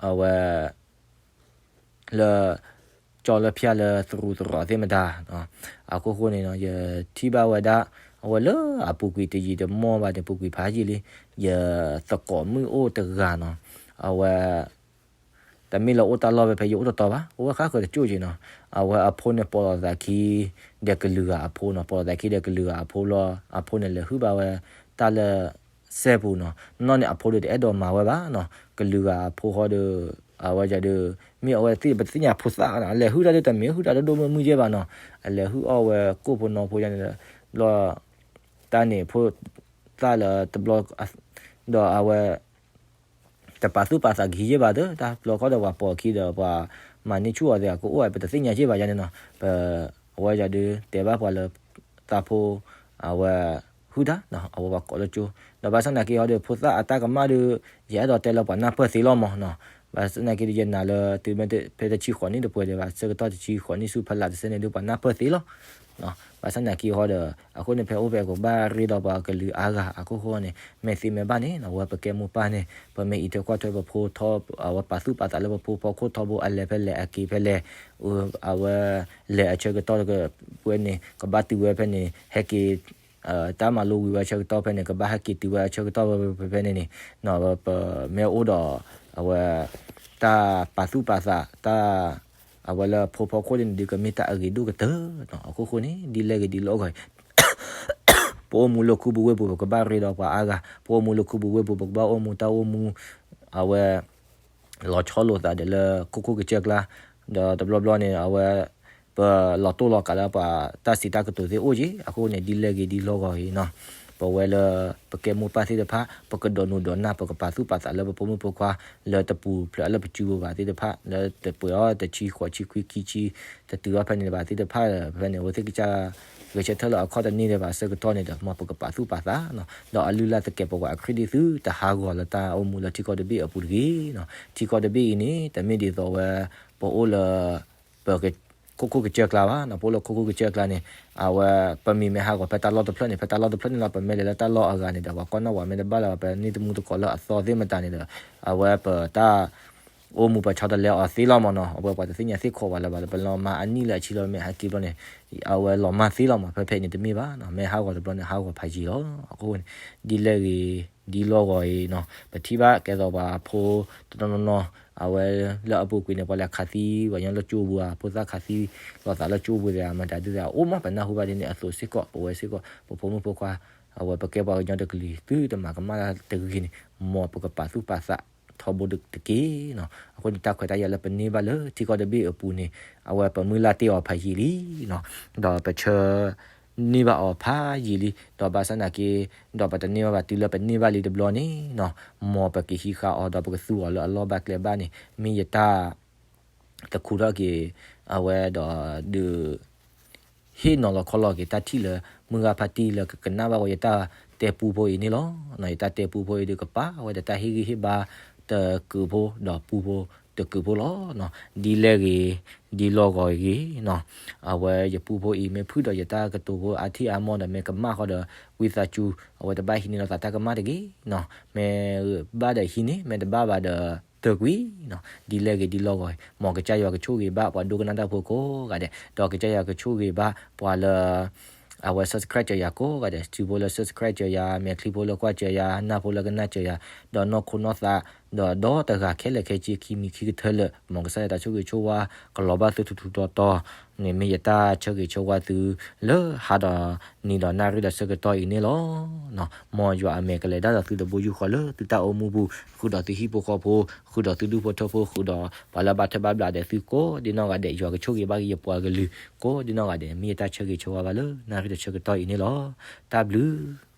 အဝဲ လၢ ကၠီလၢဖၠါလၢသရူးသရိးသ့ၣ်မတၤ, အခိၣ်ဃိန့ၣ် ယထံၣ်ဘၣ်ဝဲဒၣ် အဝဲလၢအပူၤကွံာ်တယံာ်တမီၢ်ဘၣ်န့ၣ် ပူၤကွံာ်ဖးယံာ်လံ, ယသကိးမုၣ်အိၣ်တဂၤနီၤ, အဝဲ တမ့ၢ်လၢအိၣ်တၢ်လီၢ်ဖဲဖဲယအိၣ်တတီၤဘၣ်, အိၣ်ဝဲဃါဃၢၤတကၠိၢ်က့နီၤ, အဝဲအဖိန့ၣ်ပိာ်လိာ်သးခံ ဒီးကလုာ်ဂၤအဖိနီၤ, ပိာ်လိာ်သးခံဒီးကလုာ်ဂၤအဖိလီၤ, အဖိန့ၣ်လဲၤဟုၣ်ဘၣ်ဝဲတၢ်လၢ စဲပူၤနီၤ, နီၢ်န့ၣ်အဖိဒီးတအဲၣ်ဒိးမၤဝဲဘၣ်နီၤ, ကလုာ်ဂၤအဖိဃီဒီး အဝဲဒၣ်ဒီး မ့ၢ်အဝဲသ့ၣ်ပတသ့ၣ်ညါဖိသၣ်နီၤ, အလဲၤဟုၣ်တၢ်ဒီးတမ့ၢ်ဟုၣ်တၢ်ဒိၣ်ဒိၣ်မုၢ်မုၢ်ယဲၢ်ဘၣ်နီၤ, အလဲၤဟုၣ်အီၣ်ဝဲကိၣ်ဖိနီၢ်ဖိယါန့ၣ်ဒီး ဘျီ တၢ်န့ၣ်ဖိသၣ်လၢတဘျီ ဒီးအဝဲ တပာ်သူၣ်ပာ်သးကဟံးယဲၢ်ဘၣ်ဒီး တၢ်ဘျီခီဒီးပှၤပိာ်အခံဒီးပှၤမၤန့ၢ်ဆူၣ်အီၤသ့ၣ် ကအိၣ်ဝဲပတသ့ၣ်ညါယဲၢ်ဘၣ်ယါန့ၣ်နီၤ, ပ အဝဲဒၣ်ဒီး တဲဘၣ်ပှၤလၢ သးဖိ အဝဲ ဟုၣ်တၢ်နီၤ, အဝဲပှၤကိးလၢကၠိ, ဒီးဘၣ်ဆၣ်သနာ်က့ဟီဒီး ဖိသၣ်အတၢ်ကမၣ်ဒီး ယအဲၣ်ဒိးတဲလၢပှၤနၢ်ပၢၢ်သ့လီၤမးနီၤ, ဘၣ်ဆၣ်သနာ်က့ဒီး ယနာ်လၢ တုၤမ့ၢ်ဖဲတဆံဃိးနံၣ်တပှဲၤဒီး ဘၣ်ဆၣ်ကတီၢ်တဆံဃိးနံၣ်ဆူဖဲလၢတဆဲန့ၣ်ဒီး ပှၤနၢ်ပၢၢ်သ့လီၤ. ဘၣ်ဆၣ်သနာ်က့ဟီဒီး အဃိန့ၣ် ဖဲအိၣ်ဖဲကဘၣ်ရ့ဒီးပှၤကလုာ်အါဂၤအခိၣ်ဃိန့ၣ် မ့ၢ်သ့မ့ၢ်ဘၣ်န့ၣ် အဝဲပကဲမိၢ်ပၢ်န့ၣ် ပမ့ၢ်အံးထွဲကွၢ်ထွဲပဖိထီ အဝဲပာ်သူၣ်ပာ်သးလၢပဖိဖီခိၣ်ထီဘိ အလဲၤဖဲလဲၣ် အက့ၤဖဲလဲၣ် အဝဲ လဲၤအဆၢကတီၢ်တကပှဲၤန့ၣ် ကဘၣ်တုၤဝဲဖဲန့ၣ် ဟဲက့ၤ တၢ်မၤလိဝံၤဝဲအဆၢကတီၢ်ဖဲန့ၣ် ကဘၣ်ဟဲက့ၤတုၤဝဲအဆၢကတီၢ်ဖဲဖဲန့ၣ်န့ၣ် ပမ့ၢ်အိၣ်ဒီး အဝဲ တၢ်ပာ်သူၣ်ပာ်သး တၢ် အဝဲလၢဖိဖီခိၣ်န့ၣ်ဒီး ကမ့ၢ်တၢ်အဂ့ၤဒိၣ်ကတၢၢ်နီၤ. အခိၣ်ဃိန့ၣ် ဒ်လဲၣ်ဂ့ၤဒ်လီၢ်ဂီၤအံၤ ပအိၣ်မူလၢခူပူၤဝ့ၢ်ပူၤ ပကဘၣ်ရ့ဒီးပှၤအါဂၤ, ပအိၣ်မူလၢခူပူၤဝ့ၢ်ပူၤ ပကဘၣ်အိၣ်မူတၢ်အိၣ်မူ အဝဲ လီၤဆီလိာ်သးဒီးလၢခိခိၣ်ကစၢၢ်ကျါ, ဒီးတဘျီဘျီန့ၣ် အဝဲ ပလီၤတိၢ်လီၤကးလၢပှၤတၢ်စံးတၢ်ကတိၤသ့ၣ်အိၣ်က့ၤ, အဃိန့ၣ် ဒ်လဲၣ်ဂ့ၤဒ်လီၢ်ဂီၤအံၤနီၤ, ပဝဲလၢ ပကဲမိၢ်ပၢ်သ့ၣ်တဖၣ် ပကဒိးနုာ်ဒိးနၢ် ပကပာ်သူၣ်ပာ်သးလၢပဖိမုၣ်ဖိခွါ လၢတပူၤဖျဲးလၢပစုပူၤဘၣ်သ့ၣ်တဖၣ် လၢတပှဲၤအီၤတဆံဃိးဆံခွံခံဆံ တတုၤအီၤဖဲန့ၣ်ဘၣ်သ့ၣ်တဖၣ် ဖဲန့ၣ် အဝဲသ့ၣ်ကစၢ် ဂဲၤဆၢထၢၣ်လၢအခီၣ်တန့ၢ်ဒံးဘၣ်ဆၢကတီၢ်န့ၣ်ဒီး မ်ပကပာ်သူၣ်ပာ်သးနီၤ, ဒီးအလုၢ်အလၢ်သကဲးပဝးအခရံာ်ဒ်သု တဟးဂီၤလၢတၢ်အိၣ်မူလၢထံကီၢ်တဘ့ၣ်အပူၤတဂ့ၤနီၤ. ထံကီၢ်တဘ့ၣ်အံၤန့ၣ် တမ့ၢ်ဒ်သိးဝဲ ပအိၣ်လၢ ပ ခိခိၣ်ကစၢၢ်ကျါဘၣ်နီၤ, ပအိၣ်လၢခိခိၣ်ကစၢၢ်ကျါန့ၣ် အဝဲ ပမံၤမ့ၢ်ဟးဂီၤဖဲတၢ်လီၢ်တဖျၢၣ်န့ၣ် ဖဲတၢ်လီၢ်တဖျၢၣ်န့ၣ်လီၤ, ပမ့ၢ်လဲၤလၢတၢ်လီၢ်အဂၤန့ၣ်ဒီး ပှၤကွၢ်နီၣ်ဝဲမ့ၢ်တဘၣ်လၢၤဘၣ် ပန့ၢ်တမူတကိးလၢအသီသ့ၣ်မတၤန့ၣ်ဒီး အဝဲပတၢ် အိၣ်မူပဆီတလဲအီၤသ့လီၤမးနီၤ, အဝဲပှၤတသ့ၣ်ညါသ့ၣ်ခိးဝဲလၢၤဘၣ်, ပလီၤမၢ်အနံၣ်လၢအဆံလီၤ မ့ၢ်ဟဲက့ၤဘျီန့ၣ် အဝဲလီၤမၢ်သ့လီၤမး, ဖဲဖဲအံၤန့ၣ်တမ့ၢ်ဘၣ်နီၤ, မ့ၢ်ဟးဂီၤတဘျီန့ၣ် ဟးဂီၤဖးယံာ်လီၤ. အဃိန့ၣ် ဒ်လဲၣ်ဂ့ၤ ဒ်လီၢ်ဂီၤအံၤနီၤ, ပထံၣ်ဘၣ်ကဲသိးပှၤဖိတနီၤနီၤနီၤ အဝဲလၢအပူၤကွံာ်န့ၣ် ပှၤလဲၤခးသံ ပှၤညီလၢကၠိပူၤဧါ, ဖိသၣ်ခးသံ လိာ်သးလၢကၠိပူၤသ့ၣ်ဧါ, မတၤဒုးသ့ၣ်ဧါ, အိၣ်မး ပနၢ်ဟူဘၣ်ဒ်န့ၣ်အသိးစ့ၢ်ကီး, ပဝဲစ့ၢ်ကီး ပဖိမုၣ်ဖိခွါ အဝဲပကဲပှၤကညီတကလုာ် သုတမၤကမၣ်တၢ်တဂ့ၤန့ၣ် မ်ပကပာ်သူၣ်ပာ်သးထီဘိတက့ၢ်နီၤ. အဃိန့ၣ် တၢ်ခွဲးတၢ်ယာ်လၢပန့ၢ်ဘၣ်လၢထံကီၢ်တဘ့ၣ်အပူၤန့ၣ် အဝဲပမုၢ်လၢ်တ့ၢ်အီၤဖးယံာ်လံနီၤ, ဒီးပဆၢ န့ၢ်ဘၣ်အီၤဖးယံာ်လံ, ဒီးဘၣ်ဆၣ်သနာ်က့ ဒီးပတန့ၢ်ဘၣ်ဘၣ်တုၤလၢပန့ၢ်ဘၣ်လံတဘျီန့ၣ်နီၤ, မ်ပကဟံးဃာ်အီၤ ဒီးပကသူအီၤလၢအလီၢ်ဘၣ်ကျဲဘၣ်န့ၣ် မ့ၢ်ယတၢ် တခူထီၣ်က့ၤ အဝဲဒီးဒုး ဟ့ၣ်နီၤလီၤခီလီၤက့ၤတၢ်ထံၣ်လၢ မုၢ်ဂၤဖါတံၢ်လၢကကနၣ်ဘၣ်ဝဲယတၢ်တဲပူဖိအံၤန့ၣ်လီၤ. ယတၢ်တဲပူဖိအံၤဒီးကပာ်ဝဲဒီးတၢ်ဟ့ၣ်ဂံၢ်ဟ့ၣ်ဘါတကုာ်ဖိ ဒီးပူဖိတကုာ်ဖိလီၤ. ဒ်လဲၣ်ဂ့ၤ ဒ်လီၢ်ဂီၤဂ့ၤနီၤ, အဝဲယပူဖိအံၤ မ့ၢ်ဖုၣ်ဒီးယတၢ်ကတိၤဖိအါထံၣ်အါမီၢ်ဒီး မ့ၢ်ကမၣ်ဃီဒီး ဝံသးစူၤ အဝဲတဘၣ်ဟံးန့ၢ်လီၤသးတၢ်ကမၣ်တဂ့ၤနီၤ, မ့ၢ်ဘၣ်ဒီးဟံးန့ၢ် မ့ၢ်တဘၣ်ဘၣ်ဒီး တၢၢ်ကွံာ်နီၤ, ဒ်လဲၣ်ဂ့ၤဒ်လီၢ်ဂီၤဂ့ၤ, မ်ကစၢ်ယွၤကဆိၣ်ဂ့ၤဘၣ်ပှၤဒိကနၣ်တၢ်ဖိကိးဂၤဒဲး, ဒီးကစၢ်ယွၤကဆိၣ်ဂ့ၤဘၣ်ပှၤလၢ အဝဲ subscribe စၢၤယၤကိးဂၤဒဲး, စုဖိလၢ subscribe စၢၤယၤ, မဲာ်ချံဖိလၢကွၢ်စၢၤယၤ, နၢ်ဖိလၢကနၣ်စၢၤယၤ, ဒီးနီၢ်ခိနီၢ်သး, ဒီးဒီတဂၤခဲလၢာ်ခဲဆ့ ခံမံၤခံကထၢလၢာ်, မ်ကစၢ်ယွၤတၢ်ဆိၣ်ဂ့ၤဆိၣ်ဝါ ကလီၤဘၣ်သုထူထူတီတီန့ၣ် မ့ၢ်ယတၢ်ဆၢဂ့ၤဆၢဝါသု လၢဟါဒီးနံၤဒီးနၣ်ရံၣ်ဒီးဆၢကတီၢ်အံၤန့ၣ်လီၤ. မ်ယွၤအမဲာ်ကလဲၤတၢ်ဒီးသုတဘိယူၢ်ဃီလၢသုတၢ်အိၣ်မူပူၤ, ဃုာ်ဒီးသုဟံၣ်ဖိဃီဖိ, ဃုာ်ဒီးသုဒူၣ်ဖိထၢဖိ, ဃုာ်ဒီးပှၤလၢအဘၣ်ထွဲဘၣ်ဘျးဒီးသုကိးဒ်နီၢ်ဂၤဒဲး, ယွၤကဆိၣ်ဂ့ၤဘၣ်က့ၤယပှၤကလုာ်ကိးဒ်နီၢ်ဂၤဒဲး, မ့ၢ်ယတၢ်ဆၢဂ့ၤဆၢဝါဘၣ်လၢနၣ်ရံၣ်ဒီးဆၢကတီၢ်အံၤန့ၣ်လီၤ. တၢ်ဘျုး